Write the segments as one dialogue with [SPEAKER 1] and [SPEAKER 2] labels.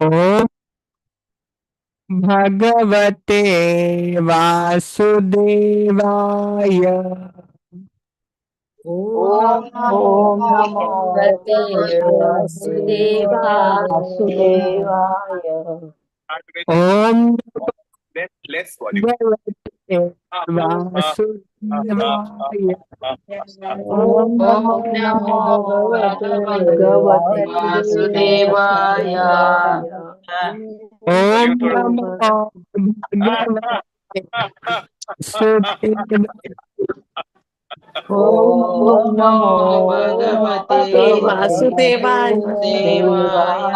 [SPEAKER 1] ಓಂ ಭಗವತೆ ವಾಸುದೇವಾಯ.
[SPEAKER 2] ಓಂ
[SPEAKER 3] ಓಂ ನಮೋ
[SPEAKER 2] ಭಗವತೆ ವಾಸುದೇವಾಯ.
[SPEAKER 3] ವಾಸುದೇವಾಯ.
[SPEAKER 1] Om
[SPEAKER 4] Less volume.
[SPEAKER 1] ಭಗವತೆ ವಾಸುದೇವಾಯ.
[SPEAKER 3] ಓಂ
[SPEAKER 2] ಓಂ
[SPEAKER 3] ನಮೋ
[SPEAKER 2] ನಮೋ
[SPEAKER 3] ಭಗವತೆ
[SPEAKER 2] ಭಗವತೆ
[SPEAKER 3] ವಾಸುದೇವಾಯ.
[SPEAKER 1] Om
[SPEAKER 4] Volume thoda.
[SPEAKER 1] ನಮೋ ಭಗವತೆ ವಾಸುದೇವಾಯ.
[SPEAKER 3] ಓಂ
[SPEAKER 2] ಓಂ
[SPEAKER 3] ನಮೋ
[SPEAKER 2] ನಮೋ ಭಗವತೆ
[SPEAKER 3] ವಾಸುದೇವಾಯ.
[SPEAKER 2] ವಾಸುದೇವಾಯ.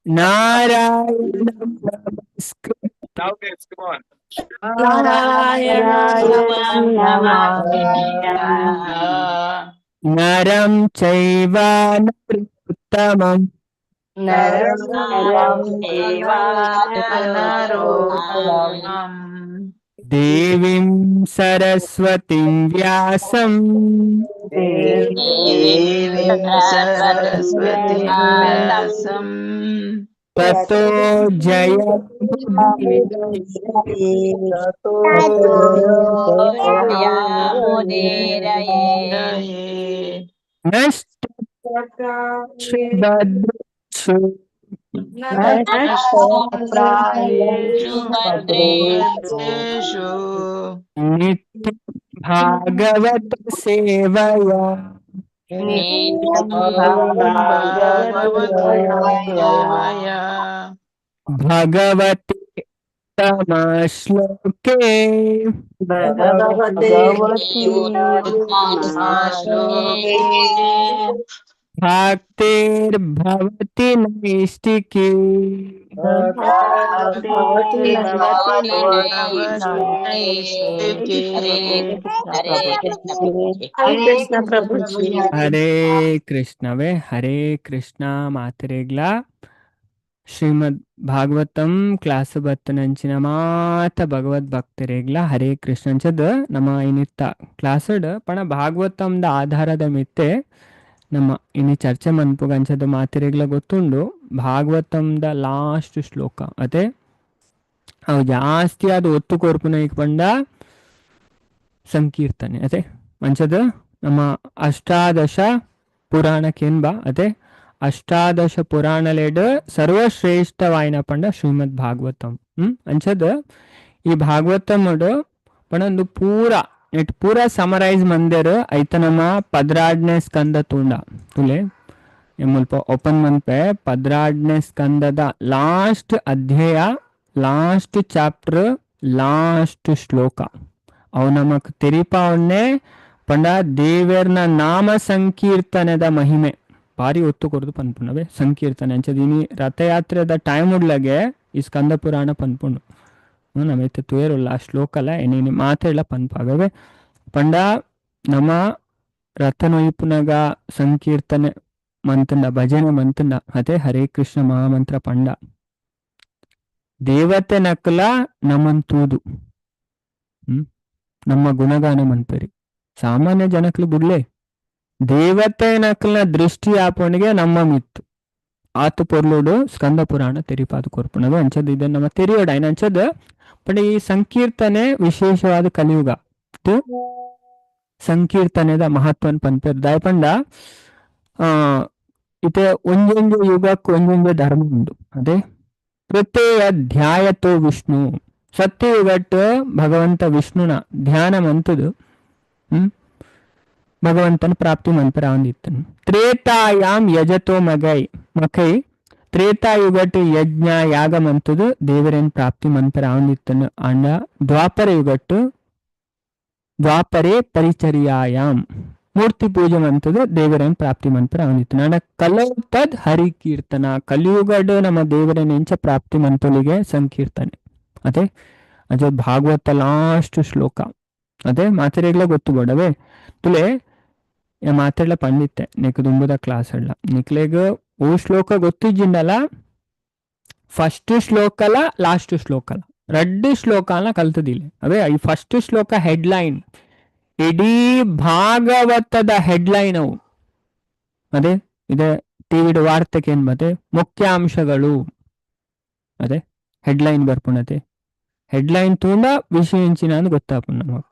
[SPEAKER 1] ನಾರಾಯಣ ನಮಸ್ಕೃತ್ಯ.
[SPEAKER 4] Now guys, come on.
[SPEAKER 2] Narayana
[SPEAKER 1] ನರಂ ಚೈವ ನರೋತ್ತಮಂ.
[SPEAKER 2] ನರಂ ಚೈವ ನರೋತ್ತಮಂ.
[SPEAKER 1] ದೇವೀಂ ಸರಸ್ವತಿಂ ವ್ಯಾಸಂ.
[SPEAKER 2] ದೇವೀಂ ಸರಸ್ವತೀಂ ವ್ಯಾಸಂ.
[SPEAKER 1] ತತೋ ಜಯ
[SPEAKER 2] ಜಯಮುದೀರಯೇ.
[SPEAKER 1] ನಷ್ಟಭದ್ರೇಷು
[SPEAKER 2] ನಷ್ಟಪ್ರಾಯೇಷು ಭದ್ರೇಷು.
[SPEAKER 1] ನಿತ್ಯ ಭಾಗವತ ಸೇವಯ.
[SPEAKER 2] ನಿತ್ಯಂ ಭಾಗವತ ಸೇವಯ.
[SPEAKER 1] ಭಗವತಿ ಉತ್ತಮ ಶ್ಲೋಕೆ.
[SPEAKER 2] ಭಗವತಿ ಉತ್ತಮ ಶ್ಲೋಕೆ.
[SPEAKER 1] ಭಕ್ತಿರ್ಭವತಿ ನೈಷ್ಟಿಕಿ.
[SPEAKER 2] ಭಕ್ತಿ ಭವತಿ ನೈಷ್ಟಿಕಿ.
[SPEAKER 3] ಹರೇ ಕೃಷ್ಣ ಪ್ರಭುಜಿ.
[SPEAKER 1] ಹರೇ ಕೃಷ್ಣವೇ ಹರೇ ಕೃಷ್ಣ ಮಾತರೆಗ್ಲ ಶ್ರೀಮದ್ ಭಾಗವತಂ ಕ್ಲಾಸ್ ಬತ್ತನಂಚಿನ ಮಾತ ಭಗವದ್ ಭಕ್ತರೆಗ್ಲ ಹರೇ ಕೃಷ್ಣ. ಅಂಚದ ನಮ್ಮ ಇನಿತ್ತ ಕ್ಲಾಸ್ಡ್ ಪಣ ಭಾಗವತಂದ ಆಧಾರದ ಮಿತ್ತೆ ನಮ್ಮ ಇನಿ ಚರ್ಚೆ ಮನ್ಪುಗ. ಅಂಚದ ಮಾತಿರೆಗ್ಲ ಗೊತ್ತುಂಡು ಭಾಗವತಂದ ಲಾಸ್ಟ್ ಶ್ಲೋಕ ಅದೇ ಅವು ಜಾಸ್ತಿ ಅದು ಒತ್ತು ಕೊರ್ಪುನ ಈಗ ಪಂಡ ಸಂಕೀರ್ತನೆ ಅದೇ. ಅಂಚದ ನಮ್ಮ ಅಷ್ಟಾದಶ ಪುರಾಣಕ್ಕೆನ್ಬ ಅದೇ ಅಷ್ಟಾದಶ ಪುರಾಣಲೆಡ್ ಸರ್ವಶ್ರೇಷ್ಠವಾಯಿನ ಪಂಡ ಶ್ರೀಮದ್ ಭಾಗವತಂ. ಅಂಚದ ಈ ಭಾಗವತಮಡು ಪಣೊಂದು ಪೂರ ನೆಟ್ ಪೂರ ಸಮರೈಸ್ ಮಂದಿರ ಐತ ನಮ್ಮ ಪದ್ರಾಡ್ನೇ ಸ್ಕಂದ ತೂಂಡ ತುಲೆ ಮುಲ್ಪ ಓಪನ್ ಮನ್ಪೆ. ಪದ್ರಾಡ್ನೇ ಸ್ಕಂದದ ಲಾಸ್ಟ್ ಅಧ್ಯಾಯ, last chapter, last ಶ್ಲೋಕ ಅವು ನಮಕ್ ತೆರಿಪಾವನ್ನೇ ಪಂಡ ದೇವೆರ್ನ ನಾಮ ಸಂಕೀರ್ತನದ ಮಹಿಮೆ ಭಾರಿ ಒತ್ತು ಕೊರದು ಪನ್ಪುಂಡವೆ ಸಂಕೀರ್ತನೆ. ಅಂಚದ ಇನಿ ರಥಯಾತ್ರೆದ ಟೈಮ್ ಉಡ್ಲಗೆ ಈ ಸ್ಕಂದ ಪುರಾಣ ಪನ್ಪುಂಡು ನಮೈತೆ ತುಯರುಲ್ಲ ಆ ಶ್ಲೋಕಲ ಏನೇನು ಮಾತೆಲ್ಲ ಪನ್ಪಾಗವೆ. ಪಂಡ ನಮ್ಮ ರಥನೊಯ್ಪುನಗ ಸಂಕೀರ್ತನೆ ಮಂತಂಡ ಭಜನೆ ಮಂತಂಡ ಅದೇ ಹರೇ ಕೃಷ್ಣ ಮಹಾಮಂತ್ರ ಪಂಡ ದೇವತೆ ನಕಲ ನಮಂತೂದು ನಮ್ಮ ಗುಣಗಾನ ಮನ್ಪೇರಿ. ಸಾಮಾನ್ಯ ಜನಕ್ಲು ಬುಡ್ಲೆ ದೇವತೆ ನಕಲ್ನ ದೃಷ್ಟಿ ಆಪಣಿಗೆ ನಮ್ಮ ಮಿತ್ತು ಆತು ಪೊರ್ಲುಡು ಸ್ಕಂದ ಪುರಾಣ ತೆರಿಪಾದು ಕೊರ್ಪುಣದು. ಅಂಚದ ಇದನ್ನ ನಮ್ಮ ತೆರಿಯೋಡ ಏನ ಅಂಚದ ಪಂಡ ಈ ಸಂಕೀರ್ತನೆ ವಿಶೇಷವಾದ ಕಲಿಯುಗ ಸಂಕೀರ್ತನೆದ ಮಹತ್ವನ್ ಪನ್ಪೇರ್ ದಾಯಪಂಡ ಆ ಇತೆ ಒಂಜೊಂಜೆ ಯುಗಕ್ಕೆ ಒಂಜೊಂಜೆ ಧರ್ಮ ಉಂಡು. ಅದೇ ಪ್ರತ್ಯೇಕ ಧ್ಯಾಯತೋ ವಿಷ್ಣು ಸತ್ಯಯುಗಟ್ ಭಗವಂತ ವಿಷ್ಣುನ ಧ್ಯಾನ ಮಂತುದು ಭಗವಂತನ ಪ್ರಾಪ್ತಿ ಮನ್ಪರ ಒಂದಿತ್ತನು. ತ್ರೇತಾಯಾಮ್ ಯಜತೋ ಮಗೈ ಮಕೈ ತ್ರೇತಾಯುಗಟ್ ಯಜ್ಞ ಯಾಗ ಮಂತುದು ದೇವರೇನ್ ಪ್ರಾಪ್ತಿ ಮನ್ಪರ ಒಂದಿತ್ತನು. ಅಂಡ ದ್ವಾಪರ ಯುಗಟ್ಟು ದ್ವಾಪರೇ ಪರಿಚರ್ಯಾಯಾಮ್ ಮೂರ್ತಿ ಪೂಜೆ ಮಂತುದು ದೇವರೇನ್ ಪ್ರಾಪ್ತಿ ಮನ್ಪರ ಒಂದಿತ್ತನು. ಅಂಡ ಕಲೌ ತದ್ ಹರಿ ಕೀರ್ತನ ಕಲಿಯುಗಡು ನಮ್ಮ ದೇವರೇನೆಂಚ ಪ್ರಾಪ್ತಿ ಮಂತೊಲಿಗೆ ಸಂಕೀರ್ತನೆ. ಅದೇ ಅದೇ ಭಾಗವತ ಲಾಸ್ಟ್ ಶ್ಲೋಕ ಅದೇ ಮಾತೆರೆಗ್ಲ ಗೊತ್ತು ಬೋಡವೇ ತುಲೆ ಮಾತೆಲ್ಲ ಪಂಡಿತ್ತೆ ನಿಕ್ ದುಂಬುದ ಕ್ಲಾಸ್ ಅಲ್ಲ ನಿಕ್ಲೆಗ್ ಓ ಶ್ಲೋಕ ಗೊತ್ತಿಜ್ಜಿಂಡಲ ಫಸ್ಟ್ ಶ್ಲೋಕಲ ಲಾಸ್ಟ್ ಶ್ಲೋಕಲ ರಡ್ಡು ಶ್ಲೋಕನ ಕಲ್ತದಿಲ್ಲ. ಅವೇ ಈ ಫಸ್ಟ್ ಶ್ಲೋಕ ಹೆಡ್ಲೈನ್ ಇಡೀ ಭಾಗವತದ ಹೆಡ್ಲೈನ್ ಅವು. ಅದೇ ಇದೆ ಟಿವಿಡ್ ವಾರ್ತೆಗೆ ಏನ್ ಮತ್ತೆ ಮುಖ್ಯಾಂಶಗಳು ಅದೇ ಹೆಡ್ಲೈನ್ ಬರ್ಪುಣತೆ ಹೆಡ್ಲೈನ್ ತೂಂಡ ವಿಷಯ ಎಂಚಿನ ಅಂದ್ ಗೊತ್ತಾಪುಂಡು ನಮಕ್.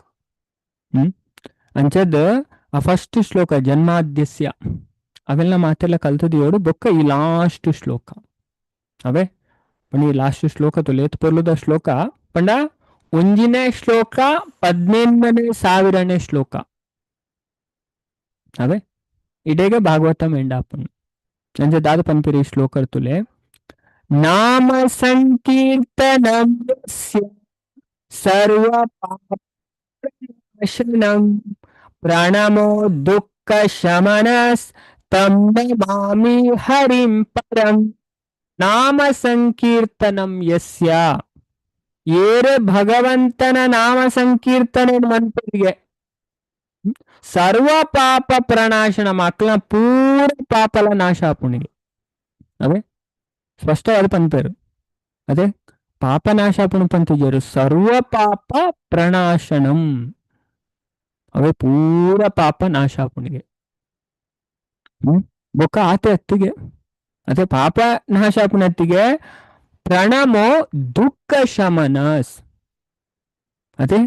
[SPEAKER 1] ಅಂಚದ್ ಆ ಫಸ್ಟ್ ಶ್ಲೋಕ ಜನ್ಮಾದ್ಯಸ್ಯ ಅವೆಲ್ಲ ಮಾತೆಲ್ಲ ಕಲ್ತದಿಯೋಡು ಬೊಕ್ಕ ಈ ಲಾಸ್ಟ್ ಶ್ಲೋಕ ಅವೇ ಪಂಡ ಈ ಲಾಸ್ಟ್ ಶ್ಲೋಕ ತುಲೇತ್ ಪೊರ್ಲುದ ಶ್ಲೋಕ ಪಂಡ ಒಂಜಿನೇ ಶ್ಲೋಕ 18ನೇ ಸಾವಿರನೇ ಶ್ಲೋಕ ಅವೇ ಇಡೇಗೆ ಭಾಗವತಂ ಎಂಡಾಪುಂಡು. ಅಂಚ ದಾದ ಪನ್ಪಿರಿ ಈ ಶ್ಲೋಕ ತುಲೆ ನಾಮ ಸಂಕೀರ್ತನಂ ಯಸ್ಯ ಸರ್ವ ಪಾಪನಾಶನಂ ಪ್ರಣಮೋ ದುಃಖ ಶಮನಸ್ ತಂ ನಮಾಮಿ ಹರಿಂ ಪರಂ. ನಾಮ ಸಂಕೀರ್ತನಂ ಯಸ್ಯ ಏರೆ ಭಗವಂತನ ನಾಮ ಸಂಕೀರ್ತನೆ ಮನ್ಪರಿಗೆ ಸರ್ವ ಪಾಪ ಪ್ರಣಾಶನ ಮಕ್ಕಳ ಪೂರ ಪಾಪಲ ನಾಶ ಆಪುಣಿಗೆ ಅವೇ ಸ್ಪಷ್ಟವಾದ ಪನ್ಪೇರು. ಅದೇ ಪಾಪನಾಶ ಆಪುಣು ಪಂತಿಜರು ಸರ್ವ ಪಾಪ ಪ್ರಣಾಶನಂ ಅವೇ ಪೂರ ಪಾಪ ನಾಶ ಆಪುಣಿಗೆ. ಬೊಕ್ಕ ಆತೆ ಅತ್ತಿಗೆ ಅದೇ ಪಾಪ ನಾಶ ಆಪುಣತ್ತಿಗೆ ಪ್ರಣಮೋ ದುಃಖ ಶಮನಸ್ ಅದೇ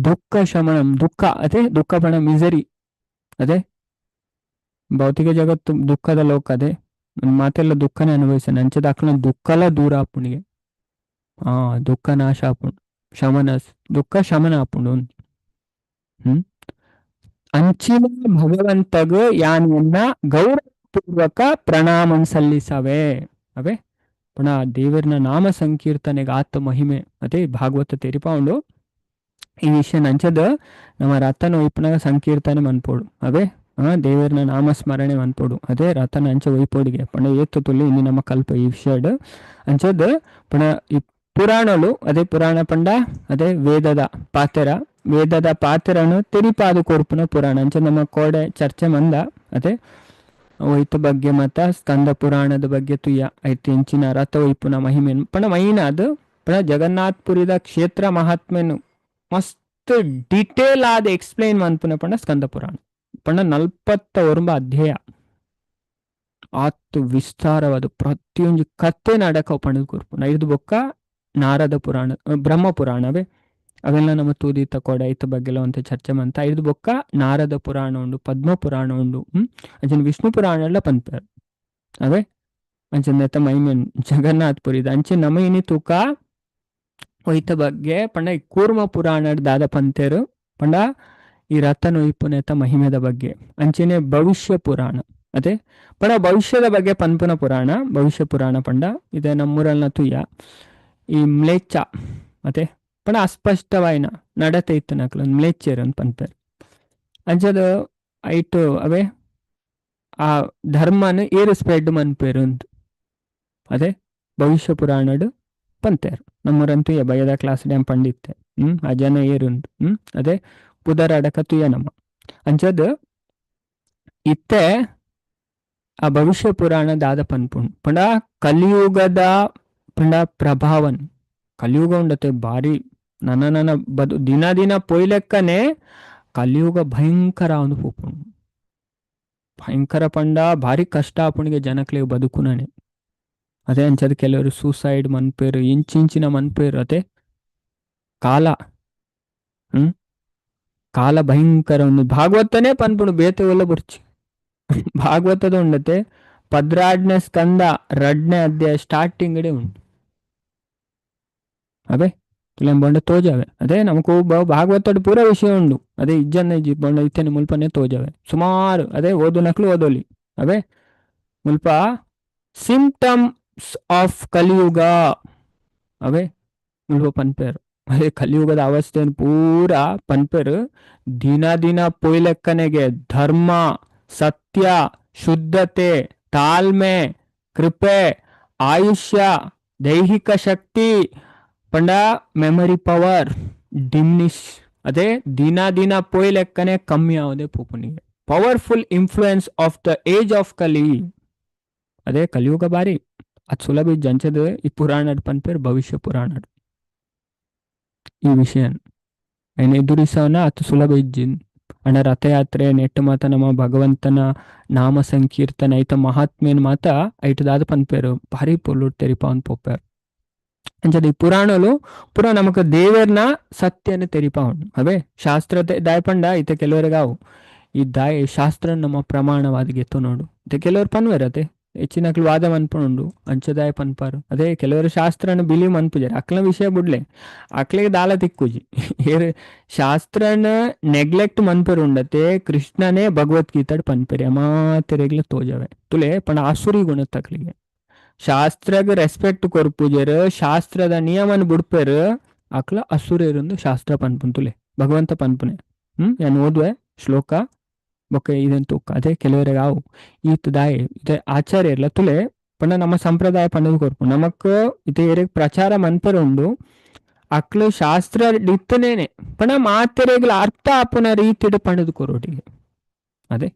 [SPEAKER 1] ದುಃಖ ಶಮನಂ ದುಃಖ ಅದೇ ದುಃಖ ಪಣ ಮಿಸರಿ ಅದೇ ಭೌತಿಕ ಜಗತ್ತು ದುಃಖದ ಲೋಕ ಅದೇ ಮಾತೆಲ್ಲ ದುಃಖನೇ ಅನುಭವಿಸ ನಂಚದ ಅಕ್ಲ ದುಃಖಲ ದೂರ ಆಪುಣಿಗೆ ಆ ದುಃಖ ನಾಶ ಆಪುಣು ಶಮನಸ್ ದುಃಖ ಶಮನ ಆಪುಂಡು. ಅಂಚಿನ ಭಗವಂತಗ ಯಾನಿಯನ್ನ ಗೌರವಪೂರ್ವಕ ಪ್ರಣಾಮನ್ ಸಲ್ಲಿಸವೆ ಅವೇ ಪುನಃ ದೇವರನ ನಾಮ ಸಂಕೀರ್ತನೆಗೆ ಆತ ಮಹಿಮೆ ಅದೇ ಭಾಗವತ ತೆರಿಪಾವುಂಡು. ಈ ವಿಷಯ ನಂಚದ ನಮ್ಮ ರಥನ ಒಯ್ಪುನಾಗ ಸಂಕೀರ್ತನೆ ಮನ್ಪೋಡು ಅವೇ ದೇವರನ ನಾಮ ಸ್ಮರಣೆ ಮನ್ಪೋಡು ಅದೇ ರಥನ ಅಂಚ ಒಯ್ಪೋಡಿಗೆ ಪಂಡ ಏತ್ತು ತುಲ್ಲಿ ಇನ್ನು ನಮ್ಮ ಕಲ್ಪ ಈ ವಿಷಯಡ್ ಅಂಚದ ಪುಣ ಈ ಪುರಾಣಲು ಅದೇ ಪುರಾಣ ಪಂಡ ಅದೇ ವೇದದ ಪಾತೆರ ವೇದದ ಪಾತೆರನು ತೆರಿಪಾದು ಕೊರ್ಪುನ ಪುರಾಣ ಅಂಚ ನಮ್ಮ ಕೋಡೆ ಚರ್ಚೆ ಮಂದ ಅದೇ ಒಯ್ತ ಬಗ್ಗೆ ಮತ್ತ ಸ್ಕಂದ ಪುರಾಣದ ಬಗ್ಗೆ ತುಯ್ಯ ಐತಿ ಇಂಚಿನ ರಥ ಒಯ್ಪುನ ಮಹಿಮೆ ಪಂಡ ಮೈನ ಅದು ಪಂಡ ಜಗನ್ನಾಥಪುರಿದ ಕ್ಷೇತ್ರ ಮಹಾತ್ಮೆನು ಮಸ್ತ್ ಡೀಟೇಲ್ ಆದ ಎಕ್ಸ್ಪ್ಲೈನ್ ಮನ್ಪುನ ಪಂಡ ಸ್ಕಂದ ಪುರಾಣ ಪಂಡ 49 ಅಧ್ಯಾಯ ಆತು ವಿಸ್ತಾರವಾದ ಪ್ರತಿಯೊಂದು ಕತೆ ನಡಕ ಪಂಡದ್ ಕೊರ್ಪುನ ಐದು ಬೊಕ್ಕ ನಾರದ ಪುರಾಣ ಬ್ರಹ್ಮ ಪುರಾಣವೇ ಅವೆಲ್ಲ ನಮ್ಮ ತೂದಿ ತಕೋಡ ಐತ ಬಗ್ಗೆ ಅಂತ ಚರ್ಚೆ ಮಂತ ಐದು ಬೊಕ್ಕ ನಾರದ ಪುರಾಣ ಉಂಡು ಪದ್ಮ ಪುರಾಣ ಉಂಡು ಅಂಚನೆ ವಿಷ್ಣು ಪುರಾಣ ಎಲ್ಲ ಪನ್ಪೇರು ಅವೇ ಅಂಚನೆ ನೆತ್ತ ಮೈಮೆನ್ ಜಗನ್ನಾಥ್ ಪುರಿದ ಅಂಚೆ ನಮ ಇನಿ ತೂಕ ಒಯ್ತ ಬಗ್ಗೆ ಪಂಡ ಈ ಕೂರ್ಮ ಪುರಾಣ ದಾದ ಪಂತೇರು ಪಂಡ ಈ ರಥನ ಒಯ್ಪುನೆತ ಮಹಿಮೆದ ಬಗ್ಗೆ ಅಂಚನೆ ಭವಿಷ್ಯ ಪುರಾಣ ಅದೇ ಪಂಡ ಭವಿಷ್ಯದ ಬಗ್ಗೆ ಪನ್ಪುನ ಪುರಾಣ ಭವಿಷ್ಯ ಪುರಾಣ ಪಂಡ ಇದೆ ನಮ್ಮೂರಲ್ನ ತುಯ್ಯ ಈ ಮ್ಲೇಚ್ಛ ಅದೇ ಪಂಡ ಅಸ್ಪಷ್ಟವಾಯಿನ ನಡತೆ ಇತ್ತು ನಕಲು ಮ್ಲೇಚ್ಛರು ಅಂತ ಪನ್ಪೇರು ಅಂಚದ ಐಟು ಅವೇ ಆ ಧರ್ಮನ ಏರು ಸ್ಪ್ರೆಡ್ ಮನ್ಪೇರು ಅಂತ ಅದೇ ಭವಿಷ್ಯ ಪುರಾಣಡು ಪಂತೇರು ನಮ್ಮೂರಂತೂ ಬಯದ ಕ್ಲಾಸ್ ಡ್ಯಾಮ್ ಪಂಡಿತ್ತೆ ಆ ಜನ ಏರುಂದು ಅದೇ ಪುದರ ಅಡಕ ತುಯ್ಯ ನಮ್ಮ ಅಂಚದ ಇತ್ತೆ ಆ ಭವಿಷ್ಯ ಪುರಾಣ ದಾದ ಪನ್ಪುಂಡು ಪಂಡ ಕಲಿಯುಗದ ಪಂಡ ಪ್ರಭಾವನ್ ಕಲಿಯುಗ ಉಂಡತೆ ಭಾರಿ ನನ್ನ ನನ್ನ ಬದು ದಿನ ದಿನ ಪೊಯ್ಲೆಕ್ಕನೆ ಕಲಿಯುಗ ಭಯಂಕರ ಒಂದು ಪೋಪುಂಡು ಭಯಂಕರ ಪಂಡ ಭಾರಿ ಕಷ್ಟ ಆಪುಣಿಗೆ ಜನಕ್ಲೆ ಬದುಕುನನೆ ಅದೇ ಅಂಚದ ಕೆಲವರು ಸೂಸೈಡ್ ಮನ್ಪೇರು ಇಂಚಿಂಚಿನ ಮನ್ಪೇರು ಅದೇ ಕಾಲ ಕಾಲ ಭಯಂಕರ ಒಂದು ಭಾಗವತನೇ ಪನ್ಪುಂಡು ಬೇತೆ ಒಲ್ಲ ಬುರ್ಚಿ ಭಾಗವತದ ಉಂಡತೆ 12ನೇ ಸ್ಕಂದ 2ನೇ ಅಧ್ಯಾಯ ಸ್ಟಾರ್ಟಿಂಗ್ ಉಂಟು ಅವೇ ತುಲೆಂ ಬೊಂಡ ತೋಜಾವೆ ಅದೇ ನಮಕು ಭಾಗವತದ ಪೂರ ವಿಷಯ ಉಂಡು ಅದೇ ಇಜ್ಜನ್ನ ಇಜ್ಜಿ ಬೊಂಡ ಇತ್ತನೆ ಮುಲ್ಪನೆ ತೋಜಾವೆ ಸುಮಾರು ಅದೇ ಓದು ನಕ್ಲು ಓದೋಲಿ ಅವೇ ಮುಲ್ಪ ಸಿಂಪ್ಟಮ್ಸ್ ಆಫ್ ಕಲಿಯುಗ ಅವೇ ಮುಲ್ಪ ಪನ್ಪೇರು ಅದೇ ಕಲಿಯುಗದ ಅವಸ್ಥೆಯನ್ನು ಪೂರ ಪನ್ಪೇರು ದಿನ ದಿನ ಪೊಯ್ಲೆಕ್ಕನೆಗೆ ಧರ್ಮ ಸತ್ಯ ಶುದ್ಧತೆ ತಾಳ್ಮೆ ಕೃಪೆ ಆಯುಷ್ಯ ದೈಹಿಕ ಶಕ್ತಿ ಪಂಡ ಮೆಮೊರಿ ಪವರ್ ಡಿಮ್ನಿಶ್ ಅದೇ ದಿನ ದಿನ ಪೊಯ್ಲೆಕ್ಕನೆ ಕಮ್ಮಿ ಆವದೆ ಪೋಪುನಿಗೆ powerful influence of the age of Kali ಅದೇ ಕಲಿಯುಗ ಬಾರಿ ಅದು ಸುಲಭ ಜಂಚದ ಈ ಪುರಾಣಡ್ ಪನ್ಪೇರ್ ಭವಿಷ್ಯ ಪುರಾಣಡ್ ಈ ವಿಷಯ ಐನ ಎದುರಿಸವನ ಅತು ಸುಲಭ ಇಜ್ಜಿನ್ ಅಂಡ ರಥಯಾತ್ರೆ ನೆಟ್ಟು ಮಾತ ನಮ್ಮ ಭಗವಂತನ ನಾಮ ಸಂಕೀರ್ತನೆ ಐತ ಮಹಾತ್ಮೇನ್ ಮಾತ ಐಟು ದಾದ ಪನ್ಪೇರು ಭಾರಿ ಪೊರ್ಲುಡ್ ತೆರಿಪಾವೊಂದು ಪೋಪೆರ್. ಅಂಚದ ಈ ಪುರಾಣಲು ಪುರ ನಮಕ್ ದೇವೆರ್ನ ಸತ್ಯನ ತೆರಿಪಾವುಂಡು. ಅವೇ ಶಾಸ್ತ್ರ ದಾಯ ಪಂಡ ಇತ್ತೆ ಕೆಲವರೆಗಾವು ಈ ದಾಯ ಶಾಸ್ತ್ರ ನಮ್ಮ ಪ್ರಮಾಣವಾದ ಗೆತ್ತು ನೋಡು. ಇತ್ತೆ ಕೆಲವರು ಪನ್ವೇರ್ ಅತೆ ಹೆಚ್ಚಿನಕ್ಲು ವಾದ ಮನ್ಪುಂಡು ಅಂಚದಾಯ ಪನ್ಪಾರು. ಅದೇ ಕೆಲವರು ಶಾಸ್ತ್ರನ ಬಿಲಿ ಮನ್ಪುಜಾರ ಅಕ್ಲ ವಿಷಯ ಬುಡ್ಲೆ ಅಕ್ಲಿಗೆ ದಾಲ ತಿಕ್ಕುಜಿ. ಏರ್ ಶಾಸ್ತ್ರನ ನೆಗ್ಲೆಕ್ಟ್ ಮನ್ಪೆರು ಉಂಡತೆ ಕೃಷ್ಣನೇ ಭಗವದ್ಗೀತಾಡ್ ಪನ್ಪೆರೆ ಮಾತೆರೆಗ್ಲ ತೋಜವೆ ತುಲೆ ಪಂಡ ಆಸುರಿ ಗುಣತ್ತಕ್ಲಿಗೆ ಶಾಸ್ತ್ರಗ್ ರೆಸ್ಪೆಕ್ಟ್ ಕೊರ್ಪುಜೆರ್ ಶಾಸ್ತ್ರದ ನಿಯಮನ್ ಬುಡ್ಪೆರ್ ಅಕ್ಲ ಅಸುರೇರುಂದು ಶಾಸ್ತ್ರ ಪನ್ಪುನ್ ತುಲೆ ಭಗವಂತ ಪನ್ಪುನೆ. ಯಾನ್ ಓದುವೆ ಶ್ಲೋಕ ಬೊಕ್ಕ ಇದನ್ ತೂಕ. ಅದೇ ಕೆಲವರಿಗೆ ಆವು ಈತ್ ದಾಯೆ ಇತ್ತೆ ಆಚಾರ್ಯರ್ಲ ತುಲೆ ಪಂಡ ನಮ್ಮ ಸಂಪ್ರದಾಯ ಪಂಡದು ಕೊರ್ಪು ನಮಕ್ ಇತ್ತೆ ಏರೆಗ್ ಪ್ರಚಾರ ಮನ್ಪೆರೆ ಉಂಡು ಅಕ್ಲು ಶಾಸ್ತ್ರ ಇತ್ತನೇನೆ ಪಂಡ ಮಾತೆರೆಗ್ಲ ಅರ್ಥ ಆಪುನ ರೀತಿಡ್ ಪಂಡದು ಕೊರೊಡಿಗೆ. ಅದೇ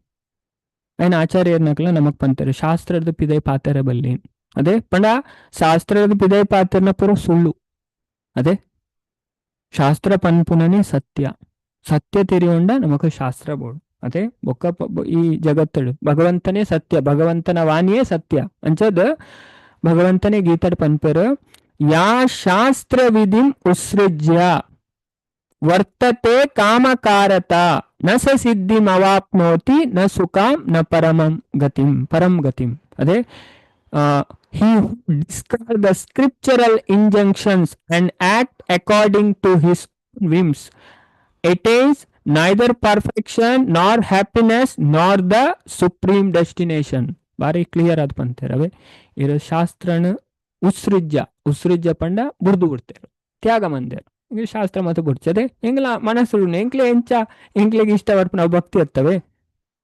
[SPEAKER 1] ಐನ್ ಆಚಾರ್ಯರ್ನಕ್ಲ ನಮಕ್ ಪಂತೆರ್ ಶಾಸ್ತ್ರದ ಪಿದೈ ಪಾತೆರ ಬಲ್ಲಿ. ಅದೇ ಪಂಡ ಶಾಸ್ತ್ರದ ಪಿದೈ ಪಾತೆರ್ನ ಪೂರ ಸುಳ್ಳು. ಅದೇ ಶಾಸ್ತ್ರ ಪನ್ಪುನನೇ ಸತ್ಯ, ಸತ್ಯ ತೆರಿಯೊಂಡ ನಮಕ್ ಶಾಸ್ತ್ರ ಬೋಡು. ಅದೇ ಬೊಕ್ಕ ಈ ಜಗತ್ತಡು ಭಗವಂತನೇ ಸತ್ಯ, ಭಗವಂತನ ವಾಣಿಯೇ ಸತ್ಯ ಅಂಚದ ಭಗವಂತನೇ ಗೀತಾಡ್ ಪನ್ಪೆರ್ ಯಾ ಶಾಸ್ತ್ರ ವಿಧಿಂ ಉತ್ಸೃಜ್ಯ ವರ್ತತೆ ಕಾಮಕಾರತ ನ ಸ ಸಿದ್ಧಿಂ ಅವಾಪ್ನೋತಿ ನ ಸುಖಾಂ ನ ಪರಮಂ ಗತಿಂ ಪರಂ ಗತಿಂ. ಅದೇ he who discard the scriptural injunctions and act according to his whims attains neither perfection nor happiness nor the supreme destination. ಬಾರಿ ಕ್ಲಿಯರ್ ಆದ್ ಪಂತೇರ್ ಅವೇ ಇರ ಶಾಸ್ತ್ರನ ಉತ್ಸೃಜ್ಯ ಉತ್ಸೃಜ್ಯ ಪಂಡ ಬುರ್ದು ಬಿಡ್ತೇರು ತ್ಯಾಗ ಮಂದೇರು ಇಂಗ್ಲಿ ಶಾಸ್ತ್ರ ಮತ್ತು ಬುಡ್ಚದೆ ಎಂಗ್ಲ ಮನಸ್ಸು ಎಂಕ್ಲೆ ಎಂಚ ಎಂಕ್ಲೆಗೆ ಇಷ್ಟ ಬರ್ಪು ನಾವು ಭಕ್ತಿ ಎತ್ತವೆ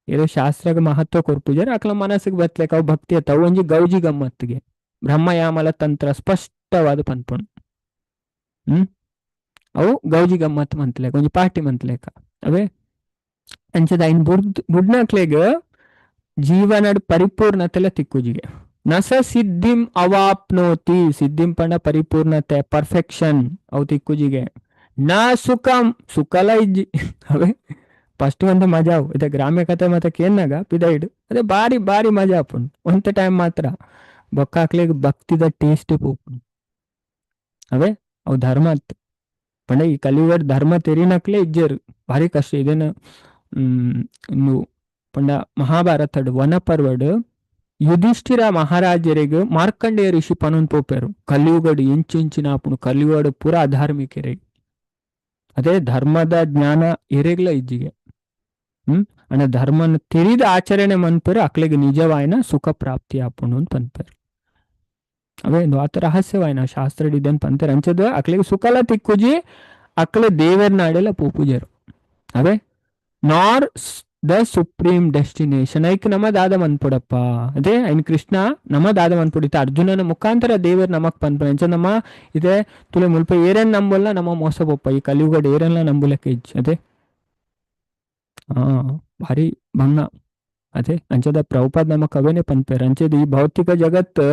[SPEAKER 1] ಇರೋ ಶಾಸ್ತ್ರಗ ಮಹತ್ವ ಕೊರ್ಪುಜಾರ ಅಕ್ಲ ಮನಸ್ಸಿಗೆ ಬತ್ಲೆಕ ಅವು ಭಕ್ತಿ ಎತ್ತವು ಒಂಜಿ ಗೌಜಿ ಗಮ್ಮತ್ತಿಗೆ ಬ್ರಹ್ಮಯಾಮಲ ತಂತ್ರ ಸ್ಪಷ್ಟವಾದ ಪನ್ಪುಂಡು. ಅವು ಗೌಜಿ ಗಮ್ಮತ್ ಮಂತ್ಲೇಕ ಒಂಜಿ ಪಾರ್ಟಿ ಮಂತ್ಲೇಕ ಅವೇ ಅಂಚದ ಐನ್ ಬುಡ್ದು ಬುಡ್ನಕ್ಲೆಗ್ ಜೀವನಡ್ ಪರಿಪೂರ್ಣತೆಲ ತಿಕ್ಕುಜಿಗೆ ನಸ ಸಿದ್ಧಿಂ ಅವಾಪ್ನೋತಿ ಸಿದ್ಧಿಂ ಪಂಡ ಪರಿಪೂರ್ಣತೆ ಪರ್ಫೆಕ್ಷನ್ ಅವು ತಿಕ್ಕುಜಿಗೆ ನ ಸುಖಂ ಸುಖಲ ಇಜ್ಜಿ. ಅವೇ ಫಸ್ಟ್ ಒಂದ ಮಜಾ ಅವು ಇದೆ ಗ್ರಾಮ್ಯ ಕತೆ ಮತ್ತೆ ಕೇನ್ನಾಗ ಪಿದೈಡ್ ಅದೇ ಬಾರಿ ಬಾರಿ ಮಜಾ ಆಪುಂಡು ಒಂತೆ ಟೈಮ್ ಮಾತ್ರ ಬೊಕ್ಕಾಕ್ಲೆಗ್ ಭಕ್ತಿದ ಟೇಸ್ಟ್ ಪೋಪುಂಡು. ಅವೇ ಅವು ಧರ್ಮ ಅತ್ ಪಂಡ ಈ ಕಲಿಯುಗಡ್ ಧರ್ಮ ತೆರಿನಕ್ಲೆ ಇಜ್ಜೆರು ಭಾರಿ ಕಷ್ಟ ಇದೇನ. ಇನ್ನು ಪಂಡ ಮಹಾಭಾರತಡ್ ವನಪರ್ವಡ್ ಯುಧಿಷ್ಠಿರ ಮಹಾರಾಜರಿಗೆ ಮಾರ್ಕಂಡೇಯ ಋಷಿ ಪನೊಂದು ಪೋಪೆರು ಕಲಿಯುಗಡ್ ಎಂಚೆಂಚಿನ ಆಪುಂಡು ಕಲಿಯುಗಡ್ ಪೂರ ಅಧಾರ್ಮಿಕರಿಗೆ ಅದೇ ಧರ್ಮದ ಜ್ಞಾನ ಎರೆಗ್ಲ ಇಜ್ಜಿಗೆ. ಅಂಡ ಧರ್ಮನ ತೆರಿದ ಆಚರಣೆ ಮನ್ಪೆರು ಅಕ್ಲೆಗ್ ನಿಜವಾಯಿನ ಸುಖ ಪ್ರಾಪ್ತಿ ಆಪುಂಡು ಅಂತ ಪನ್ಪೆರು. ಅವೇ ಒಂದು ಆತ ರಹಸ್ಯವಾಯಿನ ಶಾಸ್ತ್ರ ಇದನ್ ಪಂತೆರ್ ಅಂಚದ ಅಕ್ಲೆಗ್ ಸುಖಲ ತಿಕ್ಕುಜಿ ಅಕ್ಲೆ ದೇವರ್ನಾಡೆಲ್ಲ ಪೋಪುಜರು. ಅವೇ ನಾರ್ the supreme destination ಐಕ್ ನಮ್ಮ ದಾದ ಮನ್ಪುಡಪ್ಪ. ಅದೇ ಐನ್ ಕೃಷ್ಣ ನಮ್ಮ ದಾದ ಮನ್ಪುಡಿತ ಅರ್ಜುನನ ಮುಖಾಂತರ ದೇವರ್ ನಮಕ್ ಪನ್ಪುನ ಅಂಚ ನಮ್ಮ ಇದೇ ತುಲೆ ಮುಲ್ಪ ಏರೇನ್ ನಂಬಲ್ಲ ನಮ್ಮ ಮೋಸ ಪೋಪ ಈ ಕಲಿಯುಗಡ್ ಏರೆಲ್ಲ ನಂಬುಲಕ್ಕೆ ಇಜ್ಜಿ. ಅದೇ ಭಾರಿ ಭಂಗ. ಅದೇ ಅಂಚದ ಪ್ರಭುಪಾದ್ ನಮ್ಮ ಕವೇನೆ ಪನ್ಪೇರ್ ಅಂಚದ ಈ ಭೌತಿಕ ಜಗತ್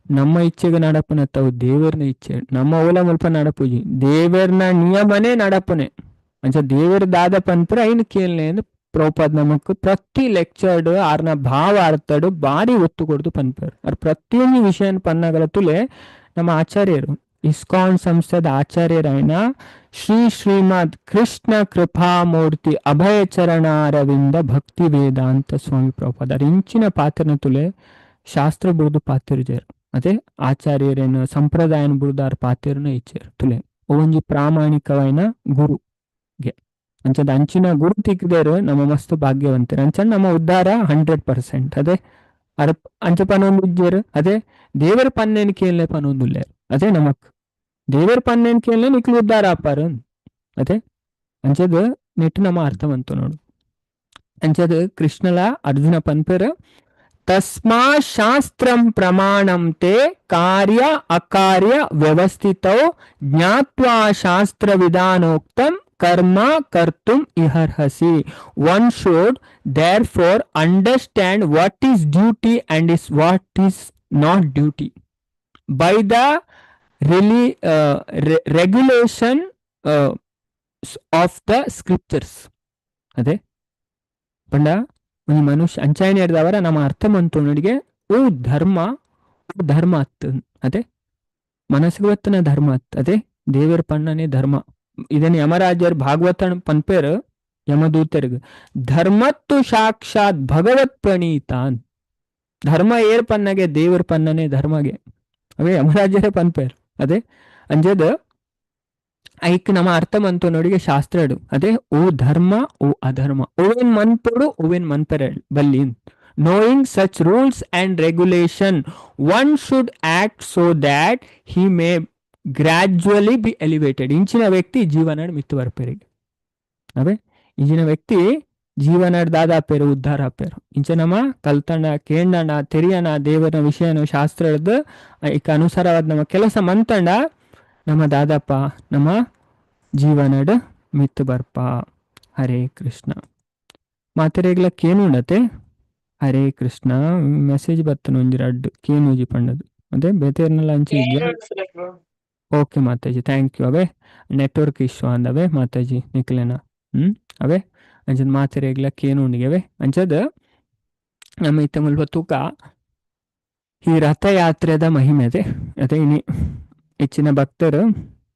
[SPEAKER 1] ನಮ್ಮ ಇಚ್ಛೆಗೆ ನಡಪುನತ್ತವು ದೇವರ್ನ ಇಚ್ಛೆ ನಮ್ಮ ಓಲ ಮುಲ್ಪ ನಡಪುಜಿ ದೇವರ್ನ ನಿಯಮನೇ ನಡಪುನೆ ಅಂಚ ದೇವರ ದಾದ ಪನ್ಪುರ ಐನ್ ಕೇಳ್ನೆ ಅಂದ್ ಪ್ರಭುಪಾದ್ ನಮಕ್ ಪ್ರತಿ ಲೆಕ್ಚರ್ಡ್ ಆರ್ನ ಭಾವ ಅರ್ಥಡು ಬಾರಿ ಒತ್ತು ಕೊಡ್ದು ಪನ್ಪೇರು. ಅವ್ರ ಪ್ರತಿಯೊಂದು ವಿಷಯನ ಪನ್ನಗಲ ತುಲೆ ನಮ್ಮ ಆಚಾರ್ಯರು ಇಸ್ಕಾನ್ ಸಂಸ್ಥೆದ ಆಚಾರ್ಯರಾಯನ ಶ್ರೀ ಶ್ರೀಮದ್ ಕೃಷ್ಣ ಕೃಪಾಮೂರ್ತಿ ಅಭಯ ಚರಣಾರವಿಂದ ಭಕ್ತಿ ವೇದಾಂತ ಸ್ವಾಮಿ ಪ್ರಭುಪಾದ ಅವ್ರ ಇಂಚಿನ ಪಾತ್ರನ ತುಲೆ ಶಾಸ್ತ್ರ ಬುಡ್ದು ಪಾತಿರ್ಜೇರು. ಅದೇ ಆಚಾರ್ಯರೇನು ಸಂಪ್ರದಾಯನ ಬುಡ್ದಾರ್ ಪಾತಿರ್ನ ಇಚ್ಚೇರು ತುಲೆ ಒಂಜಿ ಪ್ರಾಮಾಣಿಕವಾಯಿನ ಗುರುಗೆ ಅಂಚದ ಅಂಚಿನ ಗುರು ತಿಕ್ಕದೇರು ನಮ್ಮ ಮಸ್ತ್ ಭಾಗ್ಯವಂತರು ಅಂಚ ನಮ್ಮ ಉದ್ಧಾರ 100%. ಅದೇ ಅರ ಅಂಚ ಪನೊಂದು ಇಜ್ಜೇರು ಅದೇ ದೇವರ ಪನ್ನೇನು ಕೇಳಲೆ ಪನೊಂದುಲ್ಲೇರು ಅದೇ ನಮಕ್ ದೇವರ ಪನ್ನೇನು ಕೇಳಲೆ ನಿಕ್ಲು ಉದ್ಧಾರ ಆಪಾರು. ಅದೇ ಅಂಚದ ನೆಟ್ಟು ನಮ್ಮ ಅರ್ಥವಂತು ನೋಡು. ಅಂಚದ ಕೃಷ್ಣಲ ಅರ್ಜುನ ಪನ್ಪೇರು ತಸ್ಮಾ ಶಾಸ್ತ್ರಂ ಪ್ರಮಾಣಂ ತೇ ಕಾರ್ಯ ಅಕಾರ್ಯ ವ್ಯವಸ್ಥಿತೌ ಜ್ಞಾತ್ವಾ ಶಾಸ್ತ್ರ ವಿಧಾನೋಕ್ತಂ ಕರ್ಮ ಕರ್ತುಂ ಇಹರ್ಹಸಿ. One should therefore understand what is duty and is what is not duty by the regulation of the scriptures. ಅದೇ ಪಂಡ ಒಂಜಿ ಮನುಷ್ಯ ಅಂಚಾಯಿನ ಹಿಡ್ದವರ ನಮ್ಮ ಅರ್ಥ ಮಂತುನಡಿಗೆ ಓ ಧರ್ಮ ಓ ಧರ್ಮ ಅತ್ ಅದೇ ಮನಸ್ಸಿಗೆ ಬತ್ತನ ಧರ್ಮ ಅತ್ ಅದೇ ದೇವರ ಪಣ್ಣನೆ ಧರ್ಮ. ಇದನ್ನ ಯಮರಾಜರ್ ಭಾಗವತನ ಪನ್ಪೇರು ಯಮದೂತರಿಗೆ ಧರ್ಮತ್ತು ಸಾಕ್ಷಾತ್ ಭಗವತ್ ಪ್ರಣೀತಾನ್. ಧರ್ಮ ಏರ್ ಪನ್ನಗೆ ದೇವರ ಪನ್ನನೆ ಧರ್ಮಗೆ ಅವೇ ಯಮರಾಜರೇ ಪನ್ಪೇರ್. ಅದೇ ಅಂಜದ ಐಕ್ ನಮ್ಮ ಅರ್ಥ ಮಂತು ನೋಡಿಗೆ ಶಾಸ್ತ್ರಡು ಅದೇ ಓ ಧರ್ಮ ಓ ಅಧರ್ಮ ಓವೇನ್ ಮನ್ಪೊಡು ಓವೇನ್ ಮನ್ಪೆರೆ ಬಲ್ಲಿ. Knowing such rules and regulation one should act so that he may gradually be elevated. ಇಂಚಿನ ವ್ಯಕ್ತಿ ಜೀವನ ಮಿತ್ತು ಬರ್ಪೇರಿಗೆ ಅವೇ ಇಂಚಿನ ವ್ಯಕ್ತಿ ಜೀವನ ದಾದಾಪೇರು ಉದ್ಧಾರ ಆಪೇರು. ಇಂಚ ನಮ್ಮ ಕಲ್ತಣ್ಣ ಕೇಂಡಣ ತೆರಿಯಣ ದೇವರ ವಿಷಯನು ಶಾಸ್ತ್ರದ ಇಕ್ಕ ಅನುಸಾರವಾದ ನಮ್ಮ ಕೆಲಸ ಮಂತಂಡ ನಮ್ಮ ದಾದಪ್ಪ ನಮ್ಮ ಜೀವನಡ್ ಮಿತ್ತು ಬರ್ಪ. ಹರೇ ಕೃಷ್ಣ. ಮಾತೆರೆಗ್ಲ ಕೇನುಂಡತೆ ಹರೇ ಕೃಷ್ಣ ಮೆಸೇಜ್ ಬತ್ತನ ಒಂಜಿ ರಡ್ಡ್ ಕೇನುಜಿ ಪಂಡದು ಅದೇ ಬೇತೇರ್ನೆಲ್ಲ ಅಂಚಿ ಇಜ್ಜ. ಓಕೆ ಮಾತಾಜಿ thank you. ಅವೇ ನೆಟ್ವರ್ಕ್ ಇಶ್ಯೂ ಅಂದವೇ ಮಾತಾಜಿ ನಿಕ್ಲೆನ ಅವೇ ಅಂಚದ ಮಾತೆರೆಗ್ಲ ಕೇನುಂಡಿಗೆವೆ. ಅಂಚದ ನಮ್ಮ ಇತ್ತ ಮುಲ್ಪ ತೂಕ ಈ ರಥಯಾತ್ರೆದ ಮಹಿಮೆ ಅದೇ ಅದೇ ಇನಿ ಹೆಚ್ಚಿನ ಭಕ್ತರು